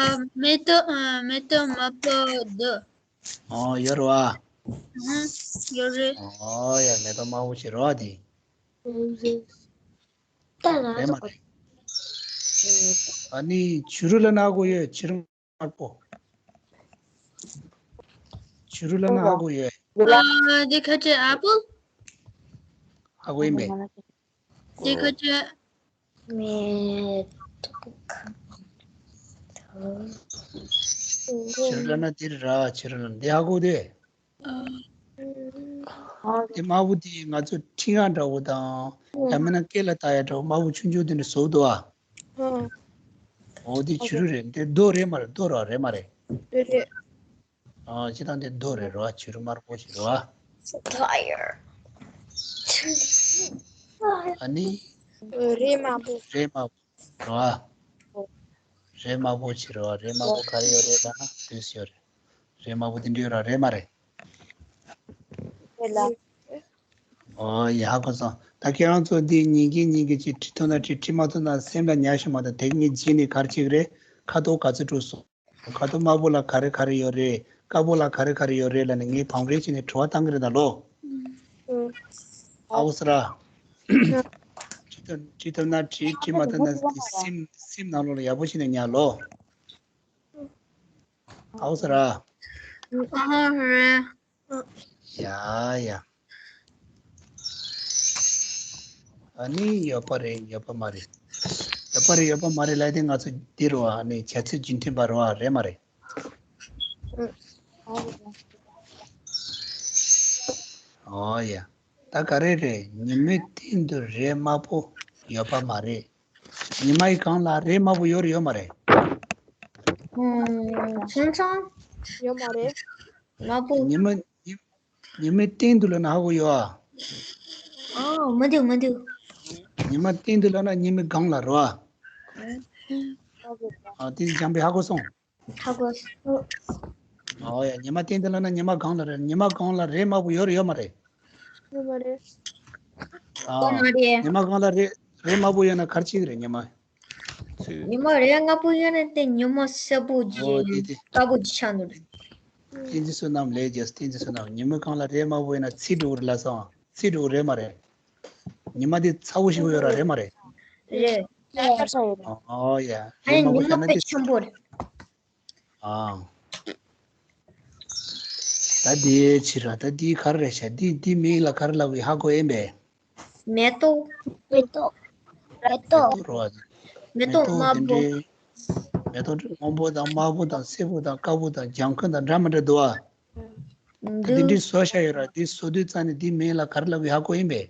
མེ་ཏོག་ཨ་མེ་ཏོག་དམར་པོ་འདུག་ཨོ་ཡོད་རེད་བ། ཨ་ཡོད་རེད། ཨོ་ཡ་མེ་ཏོག་དམར་པོ་ཞིག་རེད་བ་དེ། ད་ང་རེད་མ་ཚོ་རེད། ཨ་ནི་བྱུ་རུ་ལ་ན་གོ་ཡོད། བྱུ་རུ་དམར་པོ། བྱུ་རུ་ལ་ན་ཧ་གོ་ཡོད། ཨ་འདི་ཁ་ཆེ་apple། ཧ་གོ་ཡིན་པས། འདི་ཁ་ཆེ། མེ་ཏོག་བྱུ་རུ་ལ་ན་འདི་ར། བྱུ་རུ་ལ་ན་འདི་ཧ་གོ་དེ། དེ་དམར་པོ་དེ་ང་ཚོ་ཁྲི་ཡ་འདྲ་བོ་དང་། ཡང་མིན་ན་སྐེ་ལ་བཏགས་ཡ་འདྲ་བོ་དམར་པོ་ཆུང་ཆུང་དེ་འདྲ་བཟོ་འདུག་ཨ། ཨོ་དེ་བྱུ་རུ་རེད། དེ་རྡོ་རེད་མ་རེད། རྡོ་ར་རེད་མ་རེད། རེད་རེད། ཨ་སྤྱིར་བཏང་དེ་རྡོ་རེད་རོ། བྱུ་རུ་དམར་པོ་ཞིག་རོ། So tired. ཨ་ནི་རས་དམར་པོ། རས་དམར་པོ་རོ། རས་དམར་པོ་ཞིག་རོ། རས་དམར་པོ་ག་རེ་ཡོད་རེད་ལབ་ན་དུས་ཡོད་རེད། རས་དམར་པོ་དེ་འདྲ་ཡོད་ར་རེད་མ་རེད། རེད་ལ། ཨོ་ཡ་ཧ་གོ་སོང་། ད་ཁྱེད་རང་ཚོ་འདི་ཉིན་གྱི་ཉིན་གྱི་ཅིག་བྲིས་ཐུབ་ན་བྲིས། བྲིས་མ་ཐུབ་ན་སེམས་ལ་ཉར་ཤོག་མ་གཏོགས། དེ་གཉིས་རྗེས་ནས་ག་རེ་བྱེད་ཀྱི་རེད། ཁ་དོག་ག་ཚོད་འགྲོ་སོང་། ཁ་དོག་དམར་པོ་ལ་ག་རེ་ག་རེ་ཡོད་རེད། དཀར་པོ་ལ་ག་རེ་ག་རེ་ཡོད་རེད་ལབ་ནས་ངས་བང་རེ་བྱས་ནས་དྲི་བ་བཏང་གི་རེད་ད་ལོ། ཨོ་སི་ར། བྲིས་ཐུབ་བྲིས་ཐུབ་ན་བྲིས། བྲིས་མ་ཐུབ་ན་སེམས་སེམས་ནང་ལོགས་ལ་ཡག་པོ་བྱས་ནས་ཉར་ལོ། ཨོ་སི་ར། ཨ་ཧ་རེད། ཡ་ཡ། ཨ་ནི་ཡོད་པ་རེད་ཡོད་པ་མ་རེད། ཡོད་པ་རེད་ཡོད་པ་མ་རེད་ལབ་དེ་ང་ཚོ་འདི་རུ་ཨ་ནི་བྱ་ཚིག་རྒྱུན་མཐུད་པ་རུ་ཨ་རེད་མ་རེད། ཨོ་ཡ། ད་ག་རེ་རེད། ཉི་མའི་སྟེང་དུ་རས་དམར་པོ་ཡོད་པ་མ་རེད། ཉི་མ་ཡི་སྒང་ལ་རས་དམར་པོ་ཡོད་རེད་ཡོད་མ་རེད། ཨུམ། ཆུང་ཆུང་། ཡོད་མ་རེད། དམར་པོ། ཉི་མ་ཉི་ཉི་མའི་སྟེང་དུ་ལབ་ན་ཧ་གོ་ཡོད་ཨ། ཨོ་མི་འདུག་མི་འདུག་ཉི་མ་སྟེང་དུ་ལབ་ན་ཉི་མའི་སྒང་ལ་རོ་ཨ། ཨ་དེ་སྦྱངས་པས་ཧ་གོ་སོང་། ཧ་གོ་སོང་། ཨོ་ཡ། ཉི་མ་སྟེང་དུ་ལབ་ན་ཉི་མ་སྒང་ལ་རེད། ཉི་མ་སྒང་ལ་རས་དམར་པོ་ཡོད་རེད་ཡོད་མ་རེད། ཡོད་མ་རེད། ཨ། ཡོད་མ་རེད། ཉི་མ་སྒང་ལ་རས་རས་དམར་པོ་ཡོད་ན་ག་རེ་བྱེད་ཀྱི་རེད་ཉི་མ། ཚིག་ཉི་མ་རས་དམར་པོ་ཡོད་ན་དེ་ཉི་མ་སེར་པོ་ཨོ་ཅིག་དེ་དེ། དཀར་པོ་ཅིག་ཆགས་འདུག་བསྟན་འཛིན་བསོད་ནམས་ལས་རྒྱས། བསྟན་འཛིན་བསོད་ནམས། ཉི་མའི་སྒང་ལ་རས་དམར་པོ་ཡོད་ན་ཚིག་འགྲོ་གི་རེད་ལབ་སོང་། ཚིག་འགྲོ་གི་རེད་མ་རེད། ཉི་མ་དེ་ཚ་པོ་ཞིག་ཡོད་ར་རེད་མ་རེད། རེད། ཨོ་ཡ། ཨོ་ཡ། རས་དམར་པོ་ཡོད་ན་དེ་ཨ་ཉི་མ་དཔེ་ཆེན་པོ་རེད། ཨང་། ད་འདི་ཕྱིར་ར། ད་འདི་ག་རེ་རེད་ཤག་འདི་འདི་མིང་ལ་ག་རེ་ལབ་ཀྱི་ཧ་གོ་ཨེ་མེད། མེ་ཏོག་མེ་ཏོག་མེ་ཏོག་མེ་ཏོག་རོ། མེ་མེ་ཏོག་ཏོག་དམར་དེ་པོ། འདྲའི་མེ་ཏོག་སྔོན་པོ་དང་དམར་པོ་དང་སེར་པོ་དང་དཀར་པོ་དང་ལྗང་ཁུ་དང་འདྲ་མི་འདྲ་འདུག་ཨ། ད་འདི་འདྲའི་འདུག་བཟོ་བྱ་ཡོད་ར། འདི་བཟོ་དུས་ཙ་ནས་འདི་མིང་ལ་ག་རེ་ལབ་ཀྱི་ཧ་གོ་ཨེ་མེད།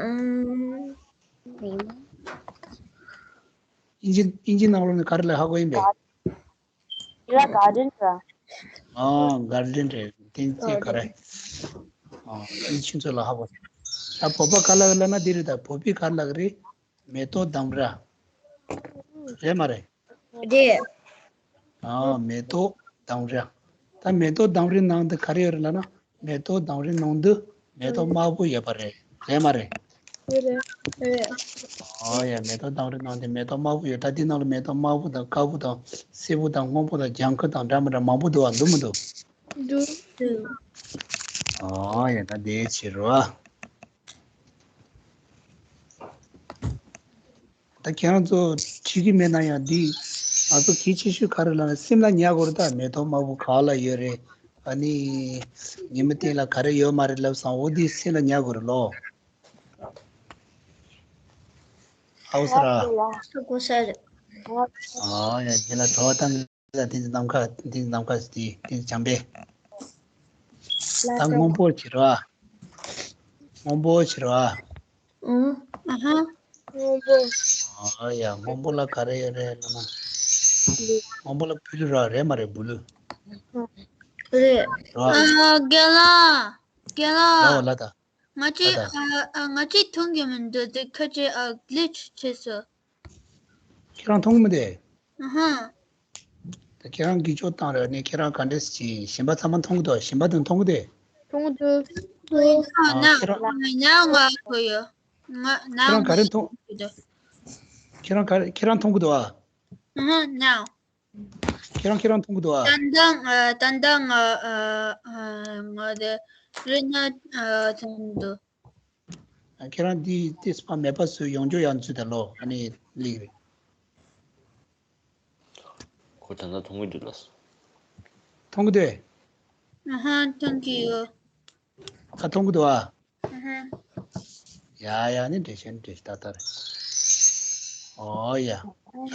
ཨང་། ཨིན་ཇི་ཨིན་ཇི་ནང་ལོགས་ནས་ག་རེ་ལབ་ཧ་གོ་ཨེ་མེད། དེ་ལ་གར་ཌེན་ར། ཨ་གར་ཌེན་རེད། དེ་ཚེ་ག་རེ། ཨ་དེ་ཆུ་ཚོད་ལ་ཧ་གོ། ད་བོད་པ་ག་ལ་ལ་ན་འདི་རེད། ད་བོད་པའི་ག་ལ་རེད། མེ་ཏོག་འདམ་ར། རེད་མ་རེད། རེད། ཨ་མེ་ཏོག་འདམ་ར། ད་མེ་ཏོག་འདམ་རའི་ནང་དུ་ག་རེ་ཡོད་རེད་ལབ་ན། མེ་ཏོག་འདམ་རའི་ནང་དུ་མེ་ཏོག་དམར་པོ་ཡོད་པ་རེད། རེད་མ་རེད། རེད། རེད། ཨོ་ཡ། མེ་ཏོག་དང་རི་ནང་དེ་མེ་ཏོག་དམར་པོ་ཡོད། ད་འདི་ནང་ལ་མེ་ཏོག་དམར་པོ་དང་དཀར་པོ་དང་སེར་པོ་དང་སྔོན་པོ་དང་ལྗང་ཁུ་དང་འདྲ་མི་འདྲ་མང་པོ་འདུག་བ། འདུག་མི་འདུག་འདུག་འདུག་ཨོ་ཡ། ད་དེའི་ཕྱིར་རོ། ད་ཁྱེད་རང་ཚོ་ཁྲིད་ཀྱི་མེད་ན་ཡང་འདི་ང་ཚོ་གལ་ཆེ་ཤོས་ག་རེ་ལབ་ན་སེམས་ལ་ཉར་དགོས་རེད། ད་མེ་ཏོག་དམར་པོ་ག་ལ་ཡོད་རེད། ཨ་ནི་ཉི་མ་སྟེང་ལ་ག་རེ་ཡོད་མ་རེད་ལབ་སོང་། འོ་འདི་སེམས་ལ་ཉར་དགོས་རེད་ལོ། ཨའུ་སི་ར། ཨ་ཡ། རྗེས་ལ་དྲོ་བ་དང་། ལ་དེ་ནམ་མཁའ། དེ་ནམ་མཁའ་དེ་དེ་བྱམས་པས། ད་སྔོན་པོ་བྱེད་རོགས། སྔོན་པོ་བྱེད་རོགས། ཨུ། ཨ་ཧ། སྔོན་པོ། ཨ་ཡ། སྔོན་པོ་ལ་ག་རེ་ཡོད་རེད་ལབ་ན། སྔོན་པོ་ལ་བུ་ལུ་ར་རེད་མ་རེད། བུ་ལུ། རེད། རོ། ཨ། རྒན་ལགས། རྒན་ལགས། ལ་ད། ང་ཚོས། ཨ། ཨ། ང་ཚོས་མཐོང་གི་མི་འདུག་དེ་ཁ་ཅིག་ཨ། གླིཆ་བྱས་སོང་། ཁྱེད་རང་མཐོང་གི་མི་འདུག་ཨ་ཧ། ད་ཁྱེད་རང་གིས་ཅོག་བཏང་རེད། ནི་ཁྱེད་རང་ག་འདྲས་ཅིག་གཞན་པ་ཚང་མ་མཐོང་གི་འདུག་གཞན་པ་དེ་མཐོང་གི་འདུག་མཐོང་གི་འདུག་མཐོང་གི་འདུག་ཨ། ཁྱེད་རང་། ང་ང་གོ་ཡོད། ང་ང་ཁྱེད་རང་ག་རེ་མཐོང་། ཁྱེད་རང་ག་རེ། ཁྱེད་རང་མཐོང་གི་འདུག་ཨ། ཨ་ཧ། ང་། ཁྱེད་རང་ཁྱེད་རང་མཐོང་གི་འདུག་ཨ། ཏན་ཏན། ཨ། ཏན་ཏན། ཨ། ཨ། ང་དེ་རི་ན། ཨ། མཐོང་གི་འདུག་ཨ། ཁྱེད་རང་འདི་ཏིས་པ་མེད་པ་བཟོས་ཡོང་རྒྱུ་ཡང་ཚུལ་དེ་ལོ། ཨ་ནི་ལིག་རེད། ཁོ་ད་ལྟ་མཐོང་གི་འདུག་ལགས། མཐོང་གི་འདུག་ཨ་ཧ། མཐོང་གི་ཡོད། ད་མཐོང་གི་འདུག་ཨ། ཨ་ཧ། ཡ་ཡ། ནི་འགྲེལ་བཤད་འགྲེལ་བཤད་ཏག་ཏག་རེད། ཨོ་ཡ།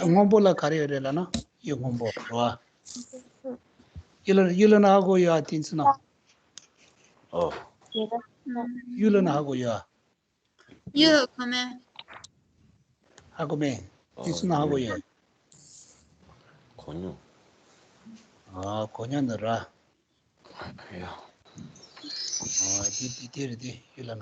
སྔོན་པོ་ལ་ག་རེ་ཡོད་རེད་ལབ་ན། གཡུ་སྔོན་པོ་རེད་བ། གཡུ་ལ། གཡུ་ལ་ན་ཧ་གོ་ཡོད་ཨ། ཏིན་ཚི་ན། ཨོ། གཡུ་ལ་ན་ཧ་གོ་ཡོད་ཨ། གཡུ་ཧ་གོ་མེད། ཧ་གོ་མེད། ཨོ། ཏིན་ཚི་ན་ཧ་གོ་ཡོད། གོ་མྱོང་། ཨ། གོ་མྱོང་འདི་ར། ཡ། ཨ། འདི་འདི་འདི་རེད། འདི་གཡུ་ལ་ན།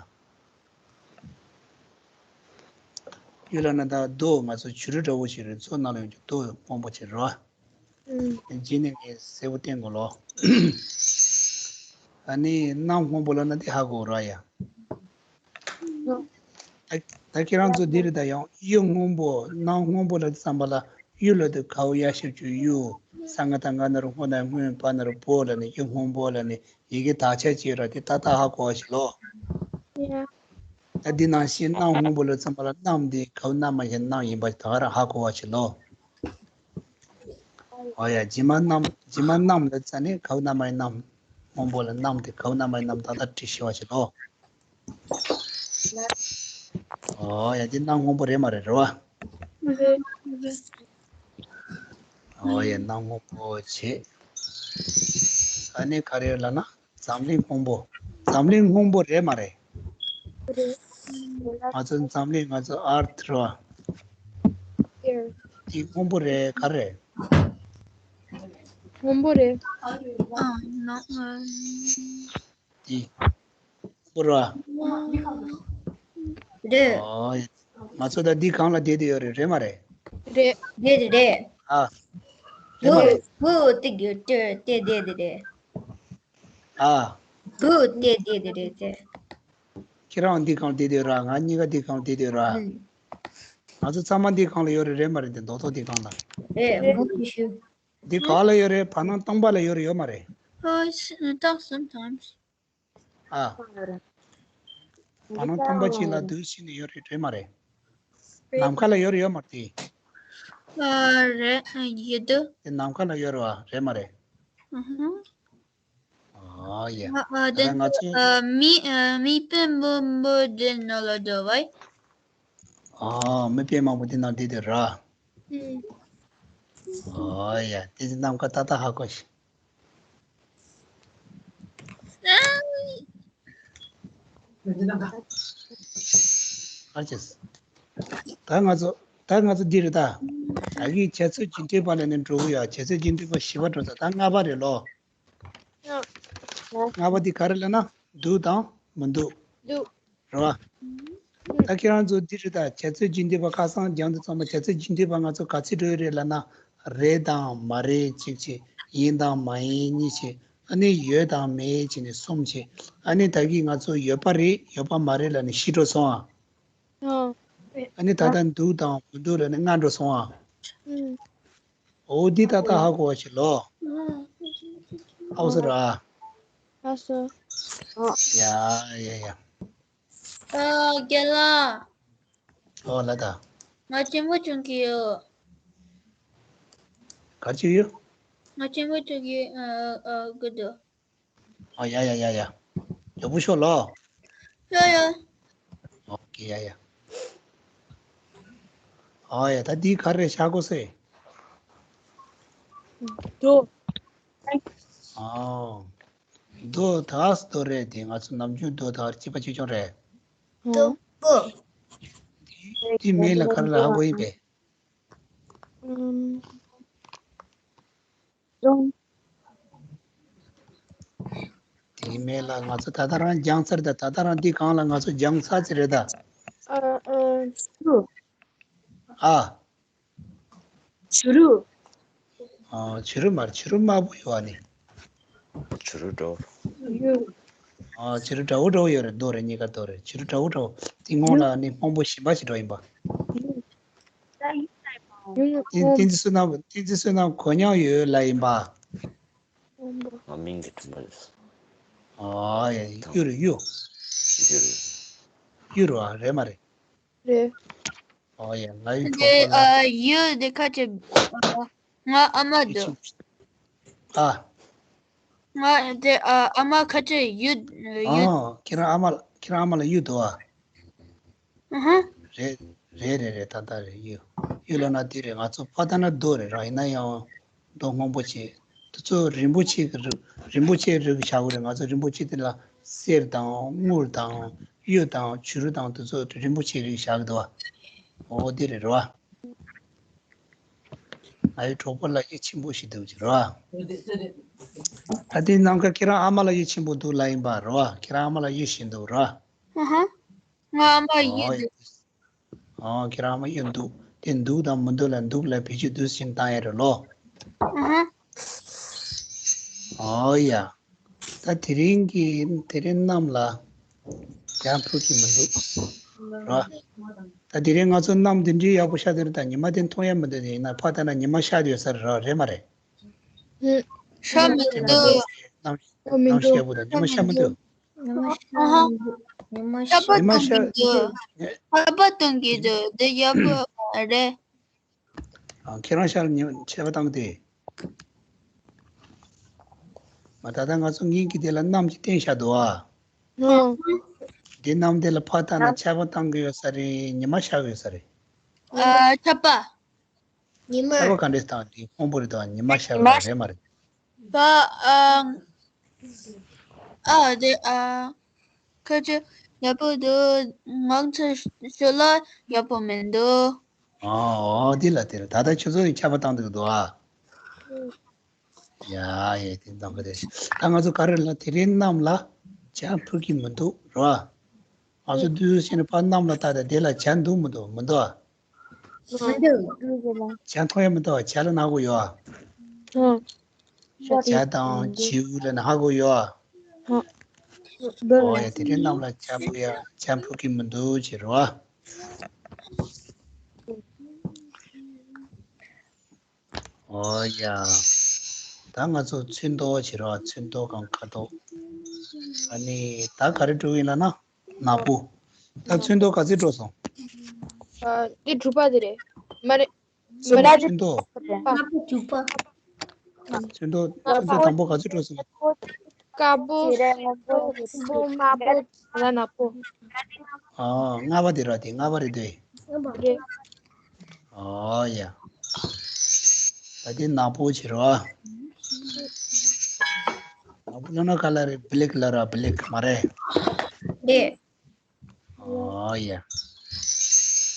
གཡུ་ལ་ན་ད་རྡོ་ང་ཚོ་བྱུ་རུ་འདྲ་བོ་ཞིག་རེད། མཚོ་ནང་ལ་ཡོང་རྒྱུ་རྡོ་སྔོན་པོ་ཅིག་རེད་བ། ཨུམ། རྗེས་ནས་ངས་གསལ་པོ་བསྟན་དགོས་ལོ། ཨ་ནི་གནམ་སྔོན་པོ་ལབ་ན་འདི་ཧ་གོ་ར་ཡ། ད་ད་ཁྱེད་རང་ཚོ་འདི་རེད། ད་ཡང་གཡུ་སྔོན་པོ་གནམ་སྔོན་པོ་ལབ་དུས་ཙམ་པ་ལ་གཡུ་ལབ་དུས་གའུ་ཡ་ཞབས་ཀྱུ་གཡུ། ས་ང་བཏགས་སྔ་ན་རོ་སྔོ་ན་སྔོན། པ་ན་རོ་པོ་ལབ་ནས་གཡུ་སྔོན་པོ་ལབ་ནས་ཡི་གེ་དག་ཆ་བྱས་ར། དེ་ཏག་ཏག་ཧ་གོ་བ་ཞིག་ལོ། ཡ། ད་འདི་ནང་བཞིན་གནམ་སྔོན་པོ་ལབ་ཙམ་པ་ལ་གནམ་འདི་གའུ་གནམ་མ་ཞིག་གནམ་ཡིན་པ་ད་ག་རང་ཧ་གོ་བ་ཞིག་ལོ། ཨོ་ཡ། རྗེས་མ་གནམ། རྗེས་མ་གནམ་ལབ་ཙ་ནས་གའུ་གནམ་མ་ཡི་གནམ། སྔོན་པོ་ལ་གནམ་དེ་གའུ་གནམ་མ་ཡི་གནམ་ཏག་ཏག་བྲིས་ཤེས་པ་ཞིག་ལོ། ཨོ་ཡ། འདི་གནམ་སྔོན་པོ་རེད་མ་རེད། རེད་བ། རེད། ཨོ་ཡ། གནམ་སྔོན་པོ་བྱས། ཨ་ནི་ག་རེ་ཡོད་ལབ་ན། འཛམ་གླིང་སྔོན་པོ། འཛམ་གླིང་སྔོན་པོ་རེད་མ་རེད། རེད། ང་ཚོ་འཛམ་གླིང་། ང་ཚོ་ཨར་ཐི་རེད་བ། ཡར། འདི་སྔོན་པོ་རེད། ག་རེ་རེད། སྔོན་པོ་རེད། ཨ། ན། ཨ། འདི་སྔོན་པོ་རེད་བ། རེད། ཨོ། ང་ཚོ་ད་འདི་སྒང་ལ་བསྡད་དེ་ཡོད་རེད། རེད་མ་རེད། རེད། རེད་རེད་རེད། ཨ། རེད་མ་རེད། བུ་བུ་ཏི་གི་ཏི་ཏི་ཏི་ཏི་རེད། ཨ། བུ་ཏི་ཏི་ཏི་རེད་དེ། ཁྱེད་རང་འདི་སྒང་བསྡད་དེ་ཡོད་ར། ང་གཉིས་ཀ་འདི་སྒང་བསྡད་དེ་ཡོད་ར། ཨུམ། ང་ཚོ་ཚང་མ་འདི་སྒང་ལ་ཡོད་རེད། རེད་མ་རེད། དེ་རྡོག་ཐོ་འདི་སྒང་ལ། རེད། མུ་གི་ཤུ། འདི་ག་ལ་ཡོད་རེད། བར་སྣང་སྟོང་པ་ལ་ཡོད་རེད། ཡོད་མ་རེད། ཨ། ས་ཏག་sometimes. ཨ། བར་སྣང་སྟོང་པ་ཅིག་ལ་འདུག་ཕྱིན་ནས་ཡོད་རེད། རེད་མ་རེད། ནམ་མཁའ་ལ་ཡོད་རེད། ཡོད་མ་རེད། ཨ། རེད། ཡོད་དོ། དེ་ནམ་མཁའ་ལ་ཡོད་རེད་བ། རེད་མ་རེད། ཨ་ཧ། ཨོ་ཡ། ཨ། ཨ། ད་དེ་ང་ཚོ། ཨ། མི། ཨ། མི་དཔེ་མང་པོ་དེ་ནང་ལ་འདུག་བ། ཨ། མི་དཔེ་མང་པོ་དེ་ནང་བསྡད་དེ་ར། ཨུམ། ཨོ་ཡ། དེ་ཚོ་ནམ་མཁའ་ཏག་ཏག་ཧ་གོ་ཤག་ཨ་ཅེས། ད་ང་ཚོ། ད་ང་ཚོ་འདི་རེད་ད། ད་གིན་འཆད་རྩོད་རྒྱུན་མཐུད་པ་ལ་ནི་འགྲོ་གི་ཡོད། འཆད་རྩོད་རྒྱུན་མཐུད་པ་བཞི་པ་འགྲོ་ད། ད་ལྔ་པ་རེད་ལོ། ལྔ་པ་འདི་ག་རེ་ལབ་ན། འདུག་དང་མི་འདུག་འདུག་རེད་བ། ད་ཁྱེད་རང་ཚོ་འདི་རེད་ད། འཆད་རྩོད་རྒྱུན་མཐུད་པ་ཁ་སང་སྦྱང་དུས་ཙམ་པ། འཆད་རྩོད་རྒྱུན་མཐུད་པ་ང་ཚོ་ག་ཚོད་འགྲོ་ཡི་རེད་ལབ་ན། རེད་དང་མ་རེད་གཅིག་བྱས། ཡིན་དང་མ་ཡིན་གཉིས་བྱས། ཨ་ནི་ཡོད་དང་མེད་བྱས་ནས་གསུམ་བྱས། ཨ་ནི་ད་གིན་ང་ཚོ་ཡོད་པ་རེད། ཡོད་པ་མ་རེད་ལབ་ནས་བཞི་འགྲོ་སོང་ཨ། ཨ་ནི་ད་ལྟ་འདུག་དང་མི་འདུག་ལ་ནི་ང་འགྲོ་སོང་ཨ། འོ་འདི་ད་ལྟ་ཧ་གོ་བ་ཞིག་ལོ། ཨའོ་ཟེར་ཨ། ཨ་སོ། ཡ་ཡ་ཡ། ཨ་རྒན་ལགས། ཨོ་ལ་ད། ང་ཆེན་པོ་བྱུང་གི་ཡོད། ག་ཅི་ཡོད། ང་ཆེན་པོ་བྱུང་གི་ཨ་ཨ་གི་འདུག་ཨ་ཡ་ཡ་ཡ་ཡ། ཡག་པོ་ཤོག་ལོ། ཡ་ཡ། ཨོ་ཀེ་ཡ་ཡ། ཨ་ཡ་ད་འདི་ག་རེ་བཞག་དགོས་སེ། དོ། ཨོ། དོ་དག་དོ་རེད་དེ་ང་ཚོ་ནམ་རྒྱུན་དོ་དག་གཅིག་པ་གཅིག་རྐྱང་རེད། དོ་པོ། དེ་མིང་ལ་ག་རེ་ལ་ཧ་གོ་ཡིན་པས། ཨམ། ཅུང་། དེ་མིང་ལ་ང་ཚོ་ད་ལྟ་རང་སྦྱངས་ཚར་ད་ད་ལྟ་རང་འདི་གང་ལ་ང་ཚོ་སྦྱངས་ཚར་ཚེ་རེད་ད། ཨ་ཨ། ཨ། བྱུ་རུ། ཨ། བྱུ་རུ་མར་བྱུ་རུ་དམར་པོ་ཡོད་ཨ་ནི། བྱུ་རུ་འདྲ་བོ། ཡུ། ཨ། བྱུ་རུ་འདྲ་བོ་འདྲ་བོ་ཡོད་རེད་རྡོ་རེད་གཉིས་ཀ་རྡོ་རེད་བྱུ་རུ་འདྲ་བོ་འདྲ་བོ་དེ་སྔོན་ལ་ནི་སྔོན་པོ་ཞིམ་པ་ཞིག་འགྲོ་ཡིན་པ། ཡུ། ཡུ། བསྟན་བསྟན་འཛིན་བསོད་ནམས་བསྟན་འཛིན་བསོད་ནམས་གོ་མྱོང་ཡོད་ལ་ཡིན་པ། ང་མིང་གི་དྲན་པ་རེད། ཨ་ཡ་གཡུ་རུ་གཡུ། གཡུ་རུ། གཡུ་རུ་ཨ་རེད་མ་རེད། རེད། ཨོ་ཡ་ང་ཡི་གྲོགས་པོ་ལ། ཨ་ཡུ་དེ་ཁ་ཅིག་ཨ་ང་ཨ་མ་ཡི་འདུག་ཆུ། ཨ། ང་དེ་ཨ་ཨ་མ་ཁ་ཅིག་ཡུ་ཡུ། ཨ་ཁྱེད་རང་ཨ་མ་ཁྱེད་རང་ཨ་མ་ལ་གཡུ་འདུག་ཨ། ཨ་ཧ། རེད་རེད་རེད་རེད་ད་ད་རེད་གཡུ། གཡུ་ལ་ན་དེ་རེད་ང་ཚོ་ཕ་ད་ན་རྡོ་རེད་ར་ཡིན་ན་ཡང་། མདོ་སྔོན་པོ་ཆེ། དེ་ཚོ་རིན་པོ་ཆེ་གི་རིགས་རིན་པོ་ཆེའི་རིགས་བཞག་གི་རེད་ང་ཚོ་རིན་པོ་ཆེ་དེ་ལ་གསེར་དང་དངུལ་དང་གཡུ་དང་བྱུ་རུ་དང་དེ་ཚོ་རིན་པོ་ཆེའི་རིགས་བཞག་གི་འདུག་བ། འོ་དེ་རེད་རོ། ང་ཡི་གྲོགས་པོ་ལ་ཡིད་ཆེན་པོ་ཞིག་འདུག་ཅེས་རོ། ད་དེ་ནམ་མཁའ་ཁྱེད་རང་ཨ་མ་ལ་ཡིད་ཆེན་པོ་འདུག་ལ་ཡིན་པ་རོ། ཁྱེད་རང་ཨ་མ་ལ་ཡིད་ཆེན་འདུག་རོ། ཨ་ཧ། ང་ཨ་མ་ཡིད་འདུག་ཨོ་ཁྱེད་རང་མ་ཡིན་འདུག་དེ་འདུག་དང་མི་འདུག་ལ་འདུག་ལ་བེད་སྤྱོད་དུས་ཕྱིན་བཏང་ཡ་རེད་ལོ། ཨོ་ཡ། ད་དེ་རིང་གི་དེ་རིང་གནམ་ལ་ཡང་ཕུག་གི་མི་འདུག་ར། ད་དེ་རིང་ང་ཚོ་གནམ་དེ་འདྲའི་ཡག་པོ་ཤར་དེ་རེད་ད་ཉི་མ་དེ་མཐོང་ཡ་མི་འདུག་དེ་ཡིན་ན་ཕ་ད་ན་ཉི་མ་ཤར་ཡོད་ས་རེད་ར་རེད་མ་རེད། ཤར་མི་དེ་འདུག་ནམ་ནམ་ཤར་པོ་དང་ཉི་མ་ཤར་མི་འདུག་ཨ་ཧ། ཉི་མ་ཤར་པ་གཏོང་གི་འདུག་ཆར་པ་གཏོང་གི་འདུག་དེ་ཡག་པོ་རེད། ཨ་ཁྱེད་རང་ཤར་ཉི་ཆར་པ་བཏང་དེ། མ་ད་ལྟ་ང་ཚོ་ངེད་ཀྱི་དེ་ལ་གནམ་གྱི་སྟེང་ཤར་འདུག་ཨ། ཨ་དེ་གནམ་དེ་ལ་ཕར་ལྟ་ན་ཆར་པ་བཏང་གི་ཡོད་ས་རེད་ཉི་མ་ཤར་གི་ཡོད་ས་རེད། ཨ་ཆར་པ། ཉི་མ། ཆར་པ་ག་འདྲས་བཏང་དེ་ཁོང་པོ་རེད་དང་ཉི་མ་ཤར་བ་རེད་མ་རེད། ད་ཨ་ཨ་དེ་ཨ་ཁ་ཆེ་ཡག་པོ་འདུག་ངག་ཚ་ཤོ་ལ་ཡག་པོ་མི་འདུག་ཨ་ཨ་དེ་ལ་དེ་ལ་ད་ལྟ་ཁྱོད་ཚོ་ཡི་ཆར་པ་བཏང་འདུག་འདུག་ཨ། ཡ་ཡ་དེ་འདང་གི་རེད། ད་ང་ཚོ་ག་རེ་ལ་དེ་རིང་གནམ་ལ་ཇ་འཕུར་གི་མི་འདུག་རོ། ང་ཚོ་དུས་ཚོད་ཕྱིན་ནས་ཕར་གནམ་ལ་ལྟ་དེ་དེ་ལ་ཇ་འདུག་མི་འདུག་མི་འདུག་ཨ། མི་འདུག་ཇ་མཐོང་ཡ་མི་འདུག་ཨ་ཇ་ལ་ན་གོ་ཡོད་ཨ། ཇ་དང་བྱིའུ་ལ་ན་ཧ་གོ་ཡོད་ཨ། ཨོ་ཡ་དེ་རིང་གནམ་ལ་ཇ་འཕུར་ཡ་ཇ་འཕུར་གི་མི་འདུག་ཅེས་རོ་ཨ། ཨོ་ཡ། ད་ང་ཚོ་ཚོན་མདོག་བྱེད་རོགས་ཚོན་མདོག་གང་ཁ་དོག་ཨ་ནི་ད་ག་རེ་འགྲོ་ཡིན་ལབ་ན་ནག་པོ། ད་ཚོན་མདོག་ག་ཚོད་འགྲོ་སོང་། ཨ་འདི་དྲུག་པ་དེ་རེད། མ་རེད། མ་རེད། ཚོན་མདོག་ནག་པོ་དྲུག་པ། ཚོན་མདོག་ཚོན་མདོག་དང་པོ་ག་ཚོད་འགྲོ་སོང་། དཀར་པོ། དམར་པོ། ང་ནག་པོ། ཨ། ལྔ་པ་དེ་ར་དེ་ལྔ་པ་རེད་དེ། རེད། ཨོ་ཡ། ད་དེ་ནག་པོ་བྱེད་རོགས། ནག་པོ་ལབ་ན་ག་ལ་རེད་བྷེ་ལེག་ལབ་ར་བྷེ་ལེག་མ་རེད། རེད། ཨོ་ཡ།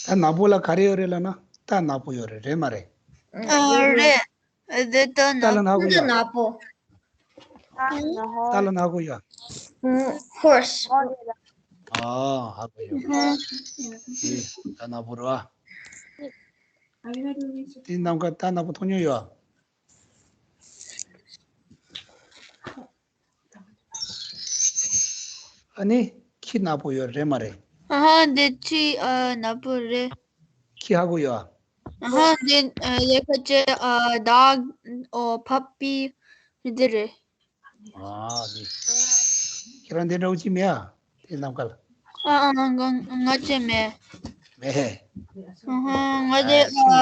ད་ནག་པོ་ལ་ག་རེ་ཡོད་རེད་ལབ་ན་རྟ་ནག་པོ་ཡོད་རེད་རེད་མ་རེད། ཨ་རེད། རྟ་ནག་པོ་ཡོད། རྟ་ནག་པོ། རྟ་ལ་ནག་པོ་ཡོད། ཧོར་སི། ཨ་ཧ་གོ་ཡོད། དེ་རྟ་ནག་པོ་རེད་བ། དེ་ནམ་མཁའ་རྟ་ནག་པོ་མཐོང་མྱོང་ཡོད། ཨ་ནི་ཁྱི་ནག་པོ་ཡོད་རེད་མ་རེད། ཨ་ཧ། འདི་ཁྱི་ཨ་ནག་པོ་རེད། ཁྱི་ཧ་གོ་ཡོད་ཨ། ཨ་ཧ། འདི་ཨ་ཡ་ཁ་ཅེ་ཨ་dog or puppy འདི་རེད། ཨ་འདི། ཁྱེད་རང་འདི་འདྲ་བོ་ཅི་མེད་ཨ། དེ་ནམ་མཁའ་ལ། ཨ་ཨ་ང་ང་ཅེ་མེད། མེད། ཨ་ཧ། ང་དེ་ཨ་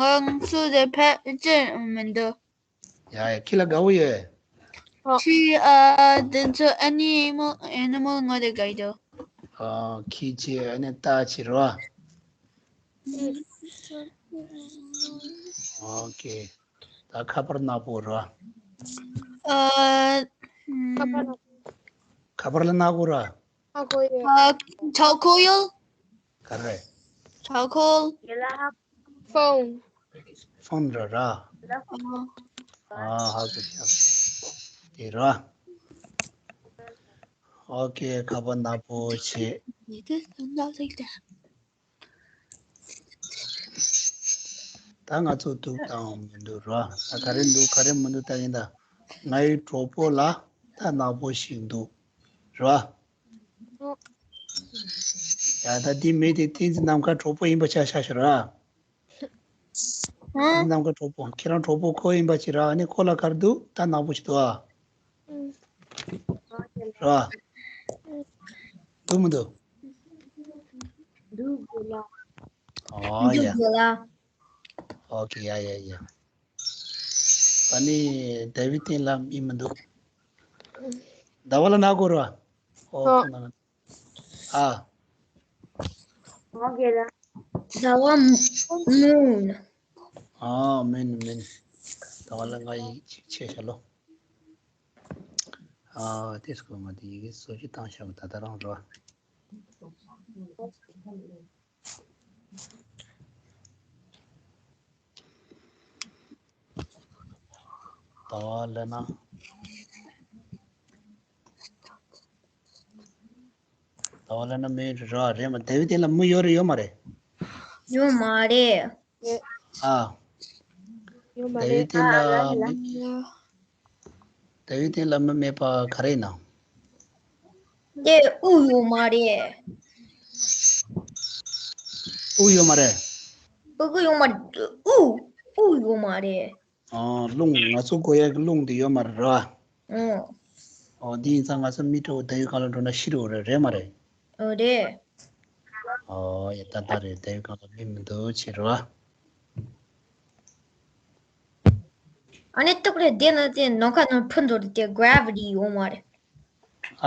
ཨ་ང་ཚོ་དེ་ཕལ་ཆེར་མི་འདུག་ཡ་ཡ། ཁྱི་ལ་དགའ་བོ་ཡོད། ཁྱི་ཨ་དེ་ཚོ་animal animal ང་དེ་དགའ་ཡོད། ཨ་ཁྱི་ཆེ་ཨ་ནི་རྟ་ཆེ་རོ། ཨོ་ཀེ། ད་ཁ་པར་ནག་པོ་རོ། ཨ་ཁ་པར་ལ་ནག་པོ་རོ། ཨ་ཆོག་ཁོ་ཡོད། ག་རེ། ཆོག་ཁོ། ཕོན། ཕོན་ར་ར། ཨ་ཧ་གོ་ཤག་དེ་ར། ཨོ་ཀེ། ཁ་པར་ནག་པོ་བྱེད། ད་ང་ཚོ་འདུག་དང་མི་འདུག་ར། ད་ག་རེ་འདུག་ག་རེ་མི་འདུག་ད་ཡིན་ད། ང་ཡི་གྲོགས་པོ་ལ་ད་ནག་པོ་ཞིག་འདུག་ར། ཡ་ད་འདི་མི་དེ་བསྟན་འཛིན་ནམ་མཁའ་གྲོགས་པོ་ཡིན་པ་ཆ་བཞག་ཤོག་ར། བསྟན་འཛིན་ནམ་མཁའ་གྲོགས་པོ་ཁྱེད་རང་གྲོགས་པོ་ཁོ་ཡིན་པ་ཅི་ར། ཨ་ནི་ཁོ་ལ་ག་རེ་འདུག་ད་ནག་པོ་ཞིག་འདུག་ཨ། ར། འདུག་མི་འདུག་འདུག་དགོས་ལ། ཨོ་ཡ། འདུག་དགོས་ལ། ཨོ་ཀེ། ཡ་ཡ་ཡ། ད་ནི་དེ་བི་བསྟན་ལ་མི་མི་འདུག་ཟླ་བ་ལ་ནག་གོ་ར། ཨོ་ཨོ། ཁོ་ན། ཨ། ཟླ་བ་མུན། ཨ་མུན་མུན། ཟླ་བ་ལ་ང་ཡིག་ཅིག་ཆེ་ཤ་ལོ། ཨ་དེ་སྐོར་ང་དེ་ཡི་གེ་སོ་ཅི་བཏང་ཤག་ད་ད་རང་རོ། ད་ལེ་ན། ད་ལེ་ན་མི་ར་རེད་མ། དེ་བི་དེ་ལ་མི་ཡོད་རེད་ཡོད་མ་རེད། ཡོད་མ་རེད། ཨ། ཡོད་མ་དེ་བི་རེད། དེ་ལ་མི། དེ་བི་དེ་ལ་མི་མེད་པ་ག་རེ་ཡིན་ནམ། དེ་དབུགས་ཡོད་མ་རེད། དབུགས་ཡོད་མ་རེད། དབུགས་ཡོད་མ་རེད། དབུགས་དབུགས་ཡོད་མ་རེད། ཨ་རླུང་ང་ཚོ་དགོས་ཡག་གི་རླུང་དེ་ཡོད་མ་རེད་ར། ཨོ། ཨོ་འདི་ཡིན་ཙང་ང་ཚོ་མི་འགྲོ་དེ་བི་གང་ལ་འགྲོ་ན་ཤི་རོ་རེད་རེད་མ་རེད། ཨོ་རེད། ཨོ་ཡ་ད་ད་རེད། དེ་བི་གང་ལ་མི་མི་འདུག་ཕྱིར་རོ། ཨ་ནི་ཏོག་རེ་བསྡད་ན་དེ་ནམ་མཁའ་ནང་འཕུར་འགྲོ་རེད་དེ་gravity ཡོང་བ་རེད།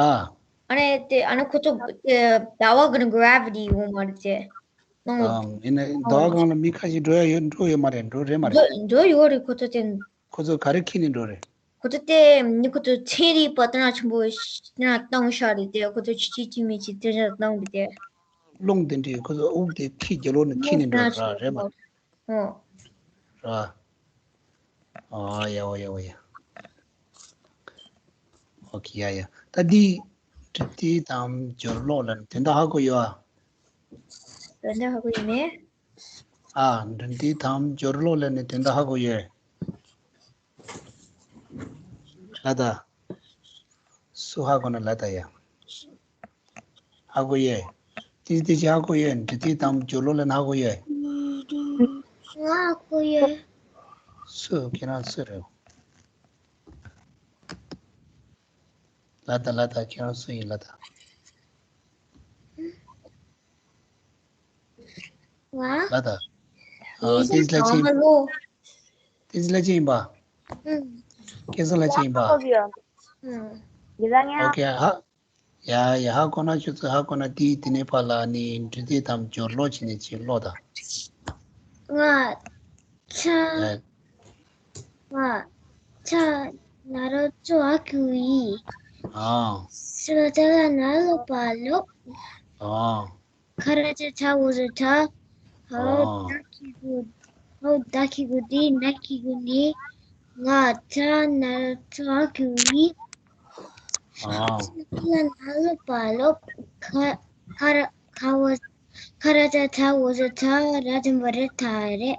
ཨ། ཨ་ནི་དེ་ཨ་ནི་ཁོ་ཚོ་དེ་ཟླ་བ་གི་gravity ཡོང་བ་རེད་དེ། ནང་ཨང་ཡིན་ནའི་ཟླ་བ་སྒང་ལ་མི་ཁ་ཤས་འགྲོ་ཡ་ཡོད་འགྲོ་ཡོད་མ་རེད། འགྲོ་རེད་མ་རེད། འགྲོ་འགྲོ་ཡོད་རེད། ཁོ་ཚོ་དེ་ཁོ་ཚོ་ག་རེ་ཁྱེར་ནས་འགྲོ་རེད། ཁོ་ཚོ་དེ་ནི་ཁོ་ཚོ་ཚན་རིག་པ་དེ་འདྲ་ཆེན་པོ་ཞིག་དེ་འདྲ་བཏང་ཤག་རེད་དེ། ཁོ་ཚོ་ཆི་ཆི་ཆི་མི་ཆི་དེ་འདྲ་བཏང་གི་དེ། རླུང་དེ་འདྲའི་ཁོ་ཚོ་དབུགས་དེ་ཁྱི་རྒྱལ་ལོ་ནས་ཁྱེར་ནས་འགྲོ་ར་རེད་མ་རེད། ཨོ། ར། ཨ་ཡ་ཨོ་ཡ་ཨོ་ཡ། ཨོ་ཁེ་ཡ་ཡ། ད་འདི་འབྲི་དེབ་དང་སྦྱོར་ཀློག་ལ་དོན་དག་ཧ་གོ་ཡོད་ཨ། དོན་དག་ཧ་གོ་ཡོད་མེད། ཨ་འབྲི་དེབ་དང་སྦྱོར་ཀློག་ལ་ནི་དོན་དག་ཧ་གོ་ཡོད། ལ་ད། སུ་ཧ་གོ་ན་ལ་ད་ཡ། ཧ་གོ་ཡོད། ཏི་ཏི་ཅི་ཧ་གོ་ཡོད། འབྲི་དེབ་དང་སྦྱོར་ཀློག་ལ་ན་ཧ་གོ་ཡོད། ང་ཧ་གོ་ཡོད། སུ་ཁྱེད་རང་སུ་རེད། ལ་ད་ལ་ད་ཁྱེད་རང་སུ་ཡིན་ལ་ད། ང་། ལ་ད། ཨ་ཏི་ཏི་ལ་ཅི། ཏི་ཏི་ལ་ཅི་ཡིན་པ། ཁྱེད་ཚོ་ལ་ཅི་ཡིན་པ། ཨོ་ཁེ་ཧ། ཡ་ཡ་ཧ་གོ་ན་ཁྱོད་ཚོ་ཧ་གོ་ན་དེའི་དེ་ནས་ཕར་ལ་ནི་འབྲི་དེབ་དང་སྦྱོར་ཀློག་བྱས་ནས་ཅིག་ཀློག་དང་། ང་ཚ། ཡ། ང་ཚ་ན་རོ་ཙོ་ཨ་ཁུ་ཡི། ཨ། སི་ལ་ཏ་ལ་ན་ལོ་པ་ལོ། ཨ། ཁ་ར་ཅ་ཚ་འོ་ཟ་ཐ། ཧའོ། ཨ། ད་ཁི་གུ། ཧའོ་ད་ཁི་གུ་དི་ན་ཁི་གུ་ནི། ང་ཚ་ན་རོ་ཙོ་ཨ་ཁུ་ཡི། ཨ། ལ་ན་ལོ་པ་ལོ། ཁ་ཁ་ར་ཁ་བ་ཁ་ར་ཅ་ཚ་འོ་ཟ་ཚ་ར་དམ་པ་རེ་ཐ་རེ།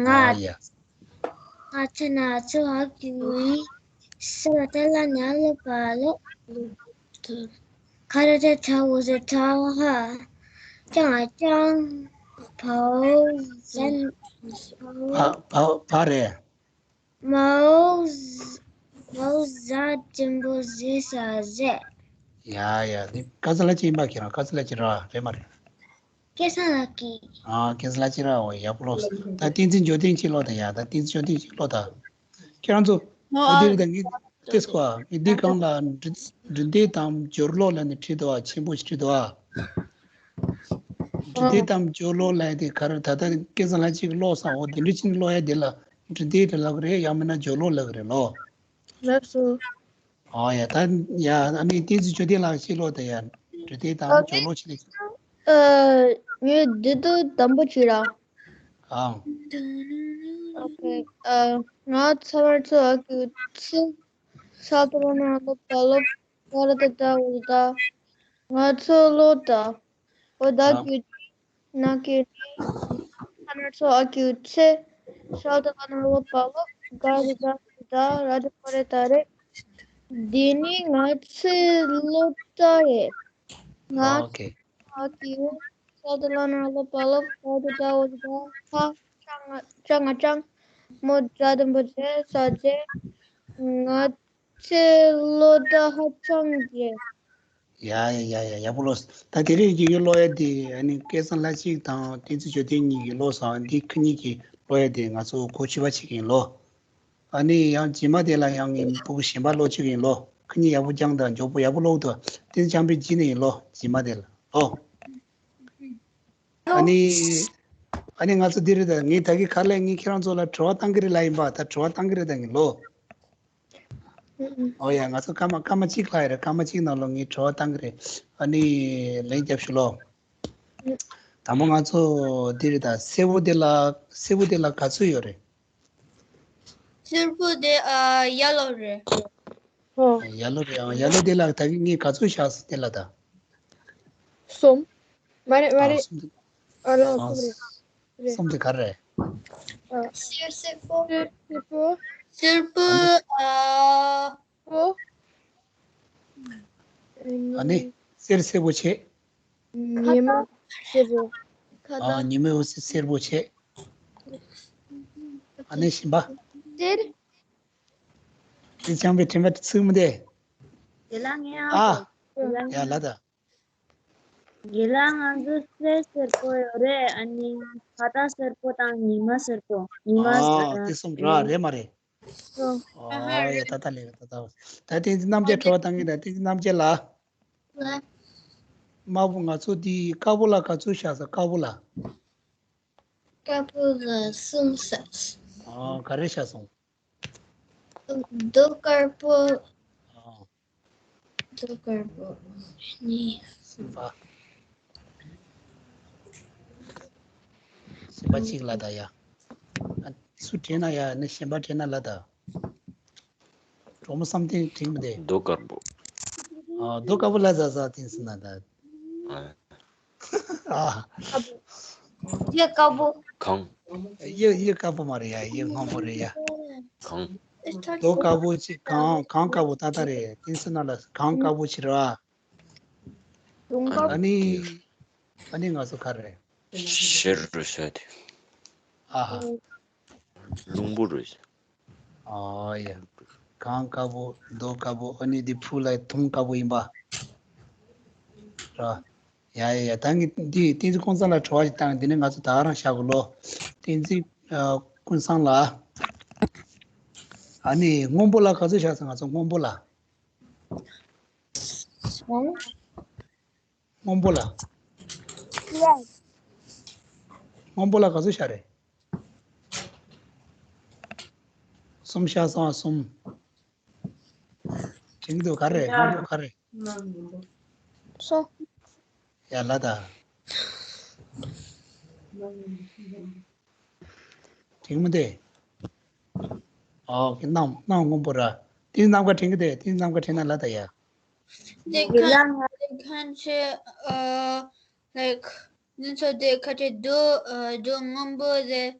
ང་ཨ་ཡ། ང་ཚ་ན་ཚ་ཨ་ཁུ་ཡི། ས་ལ་ཏ་ལ་ན་ལོ་པ་ལོ། ཁ་ར་ཏ་ཐ་འོ་ཟ་ཐ་ཧ། ཅང་ཨ་ཅང་། བའོ་ཟན། བ་བ་བ་རེད། མའོ་ཟ་མའོ་ཟ་འགྲེང་བུ་ཟེ་ས་ཟེ། ཡ་ཡ། འདི་ཀ་ཙི་ལ་ཅི་ཡིན་པ། ཁྱེད་རང་ཀ་ཙི་ལ་ཅི་ར་རེད་མ་རེད། སྐལ་བཟང་ལགས་ཀྱིས། ཨ་སྐལ་བཟང་ལགས་ཅི་ར། འོ་ཡག་པོ་ཀློག་ད་བསྟན་འཛིན་འབྱོར་ལྡན་ཅིག་ཀློག་ད་ཡ། ད་བསྟན་འཛིན་འབྱོར་ལྡན་ཅིག་ཀློག་ད། ཁྱེད་རང་ཚོ། ཨོ་འོ་དེ་རེད། ད་ངས་ཏེས་ཀོ་ཨ་ངས་འདི་སྒང་ལ་འབྲི་འབྲི་དེབ་དང་སྦྱོར་ཀློག་ལབ་ནས་བྲིས་འདུག་ཨ། ཆེན་པོ་ཞིག་བྲིས་འདུག་ཨ། འབྲི་དེབ་དང་སྦྱོར་ཀློག་ལབ་དེ་ག་རེ། ད་ལྟ་སྐལ་བཟང་ལགས་ཅིག་ཀློག་སོང་། འོ་དེ་འདྲ་ཅིག་ཀློག་ཡ་དེ་ལ་འབྲི་དེབ་རེད་ལབ་ཀྱི་རེད། ཡང་མིན་ན་སྦྱོར་ཀློག་ལབ་ཀྱི་རེད་ལོ། ལགས་སོ། ཨོ་ཡ། ད་ཡ་ཨ་ནི་བསྟན་འཛིན་འབྱོར་ལྡན་ལགས་ཅིག་ཀློག་ད་ཡ། འབྲི་དེབ་དང་སྦྱོར་ཀློག་ཅིག་ལས། ཨ་ངས་འདི་དུ་དམ་པོ་བྱེད་ར། ཨང་། ཨོ་ཁེ། ཨ་ང་ཚང་མར་ཚོ་ཨ་ཁུ་ཚི། ས་ཏ་ལ་ན་ལོ་པ་ལོ། ཀ་ར་ཏ་ཏ་འོ་ཟ་ཏ། ང་ཚོ་ལོ་ད། འོ་ད་ཨ་ཁུ་ན་ཁེ་ནི། ཁ་ན་ཚོ་ཨ་ཁུ་ཚེ། ཤ་ཏ་ལ་ན་ལོ་པ་ལོ། ཀ་ར་ཏ་ཏ་འོ་ཟ་ཏ། ར་ཏ་ཀ་ར་ཏ་རེད། འདི་ནི་ང་ཚོའི་ལོ་ད་རེད། ང་ཨོ་ཁེ། ཨ་ཁུ། ཤ་ཏ་ལ་ན་ལོ་པ་ལོ། ཀ་ར་ཏ་ཏ་འོ་ཟ་ཏ། ཧ། ཅང་ཨ་ཅང་། མའོ་ཟ་འགྲེང་བུ་ཟེ་ས་ཟེ། ང་ཚོའི་ལོ་ད་ཧ་ཅང་རྒྱས། ཡ་ཡ་ཡ་ཡ། ཡག་པོ་ཀློག་ད་དེ་རིང་གི་ཀློག་ཡ་དེ་ཨ་ནི་སྐལ་བཟང་ལྷ་གཅིག་དང་བསྟན་འཛིན་འབྱོར་ལྡན་གཉིས་ཀྱིས་ཀློག་སོང་། འདི་ཁོ་གཉིས་ཀྱིས་ཀློག་ཡ་དེ་ང་ཚོ་གོ་ཆོད་པ་བྱེད་ཀྱི་ཡིན་ལོ། ཨ་ནི་ཡང་རྗེས་མ་དེ་ལ་ཡང་ངས་ཕྲུ་གུ་གཞན་པ་ཀློག་བཅུག་གི་ཡིན་ལོ། ཁོ་གཉིས་ཡག་པོ་སྦྱངས་དང་མགྱོགས་པོ་ཡག་པོ་ཀློག་འདུག་དེ་ཚོ་སྦྱངས་པའི་རྗེས་ནས་ཡིན་ལོ། རྗེས་མ་དེ་ལ་ཨོ། ཨ་ནི། ཨ་ནི་ང་ཚོ་འདི་རེད་ད། ངས་ད་གིན་ག་ལེ་ངས་ཁྱེད་རང་ཚོ་ལ་དྲི་བ་བཏང་གི་རེད་ལབ་ཡིན་པ། ད་དྲི་བ་བཏང་གི་རེད་ད་ངས་ལོ། ཨོ་ཡ། ང་ཚོ་སྐར་མ་སྐར་མ་གཅིག་ལྷག་ཡོད་རེད། སྐར་མ་གཅིག་ནང་ལོགས་ངས་དྲི་བ་བཏང་གི་རེད། ཨ་ནི་ལན་རྒྱབ་ཞུ་ལོ། དང་པོ་ང་ཚོ་འདི་རེད་ད། སེར་པོ་དེ་ལ་སེར་པོ་དེ་ལ་ག་ཚོད་ཡོད་རེད། སེར་པོ་དེ་ཨ་ཡེ་ལོ་རེད། ཨོ། ཡེ་ལོ་རེད། ཨ་ཡེ་ལོ་དེ་ལ་ད་གིན་ངས་ག་ཚོད་བཞག་སོང་དེ་ལ་ད། གསུམ། མ་རེད་མ་ཨ་རེད། གསུམ་དེ། ཨ་ལོ་ཨ་གསུམ་རེད། རེད། གསུམ་དེ་ག་རེ་རེད། ཨ། སེར་སེར་པོ། སེར་སེར་པོ། སེར་པོ། ཨ་ནི། ཨ་པོ། ཨ་ནི་སེར་སེར་པོ་བྱས། ཉི་མ་སེར་པོ། ཨ་ཉི་མ་འོད་ཟེར་སེར་པོ་བྱས། ཨ་ནི་གཞན་པ། སེར། དེ་ཚང་མས་དྲན་པ་ཚིག་མི་བདེ། དེ་ལ་ངས་ཨ། ཨ། ཡ་ལ་ད། དེ་ལ་ང་ཚོ་སེར་སེར་པོ་ཡོད་རེད། ཨ་ནི་ཕ་མཐའ་སེར་པོ་དང་ཉི་མ་སེར་པོ། ཉི་མ་ཨ་སེར་དེ་གསུམ་ར་རེད་མ་རེད། ཨ་ཡ་ད་ད་ལེ་ད་ད། ད་དེ་རྣམ་རྒྱལ་དྲི་བ་བཏང་གི་ད་དེ་རྣམ་རྒྱལ་ལ། དམར་པོ་ང་ཚོ་དེ་དཀར་པོ་ལ་ག་ཚོད་བཞག་སོང་། དཀར་པོ་ལ། དཀར་པོ་ལ་གསུམ་བཞག་སོང་། ཨ་ག་རེ་བཞག་སོང་། རྡོ་དཀར་པོ། ཨ། རྡོ་དཀར་པོ་གཉིས། གསུམ་པ། གསུམ་པ་གཅིག་ལ་ད་ཡ། ཨ་སུ་དྲན་ན་ཡ་ནི་གཞན་པ་དྲན་ན་ལ་ད། གྲོགས་མོ་བསམ་གཏན་དྲན་མི་བདེ། རྡོ་དཀར་པོ། ཨ་རྡོ་དཀར་པོ་ལ་ཟ་ཟ་དེ་སུ་ན་ད། ཨ། ཨ། གཡུ་དཀར་པོ། གངས། གཡུ་གཡུ་དཀར་པོ་མ་རེད་ཡ། གཡུ་སྔོན་པོ་རེད་ཡ། གངས། རྡོ་དཀར་པོ་ཅིག་གངས་གངས་དཀར་པོ་ཏག་ཏག་རེད། དེ་སུ་ན་ལ་གངས་དཀར་པོ་ཅིག་རེད་བ། ཨ་ནི། ཨ་ནི་ང་ཚོ་ག་རེ། ཤེལ་རུ་ཤ་དེ། ཨ་ཧ། ལུང་པོ་རུ་ཤ། ཨ་ཡ། གངས་དཀར་པོ། རྡོ་དཀར་པོ། ཨ་ནི་འདི་ཕུ་ལ་དུང་དཀར་པོ་ཡིན་པ། ར། ཡ་ཡ་ཡ། ད་ངས་འདི་བསྟན་འཛིན་ཀུན་བཟང་ལ་དྲི་བ་ཞིག་བཏང་། འདི་ནི་ང་ཚོ་ད་ག་རང་བཞག་གོ་ལོ། བསྟན་འཛིན་ཨ་ཀུན་བཟང་ལ། ཨ་ནི་སྔོན་པོ་ལ་ག་ཚོད་བཞག་སོང་། ང་ཚོ་སྔོན་པོ་ལ། སྔོན་པོ་ལ། སྔོན་པོ་ལ་ག་ཚོད་བཞག་རེད། གསུམ་བཞག་སོང་། གསུམ། དྲན་གྱི་འདུག་ག་རེ། སྔོན་པོ་ག་རེ། སོ། ཡ་ལ་ད། དྲན་མི་འདུག་ཨོ་ཁེ། གནམ་གནམ་སྔོན་པོ་ར། དེ་ནམ་མཁའ་དྲན་གྱི་འདུག་དེ་ནམ་མཁའ་དྲན་ན་ལ་ད་ཡ། དེ་ཁ་དེ་ཁ་ཆེ་ཨ་ལའིཀ་ང་ཚོ་དེ་ཁ་ཆེ་རྡོ་ཨ་རྡོ་སྔོན་པོ་རེད།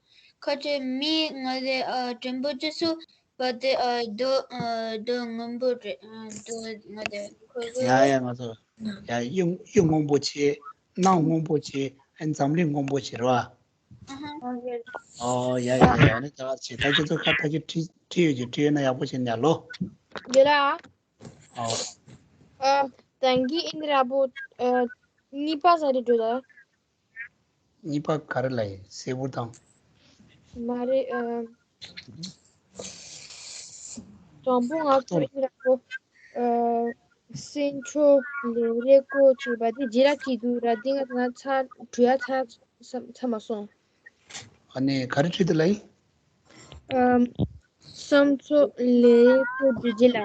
ཁ་ཆེ་མི་ང་རེད། ཨ་དྲན་པོ་ཅི་སུ་ པ་དེ་ཨ་རྡོ་ཨ་རྡོ་སྔོན་པོ་རེད། ཨ་རྡོ་ང་དེ་ཁོ་ཁོ་ཡ་ཡ། ང་ཚོ་ཡ་གཡུ་གཡུ་སྔོན་པོ་ཆེ། གནམ་སྔོན་པོ་ཆེ། ཨ་འཛམ་གླིང་སྔོན་པོ་ཆེ་རེད་བ། ཨ་ཧ། ཨོ་ཡ་ཡ་ཡ། ཨ་ནི་ད་ཆེ་ད་ཁྱེད་ཚོ་ཁ་ད་ཁྱེད་ཁྲིད་ཁྲིད་ཡོད་ཀྱི་ཁྲིད་ཡོད་ན་ཡག་པོ་བྱེད་ནས་ལོ། ཡོད་ལ། ཨོ། ཨ། ད་གིན་ཨིན་ར་པོ། ཨ། གཉིས་པ་ཟ་རེད་འགྲོ་ད། གཉིས་པ་ག་རེ་ལ་ཡིན། སེ་པུར་དང་། མ་རེད། ཨ། དང་པོ་ང་ཚོ་ཨིན་ར་པོ། ཨ། སེམས་ཚོར་ལས་རེ་ཀོ་བྱས་པ་དེ་རྗེས་ལ་བྲིས་འདུག་ར། འདི་ང་ང་ཚ་བྲིས་ཡ་ཚ་ཚ་ཚ་མ་སོང་། ཨ་ནི་ག་རེ་བྲིས་འདུག་ལ་ཡིན། ཨ། སེམས་ཚོར་ལས་རེ་ཀོ་བྲིས་རྗེས་ལ།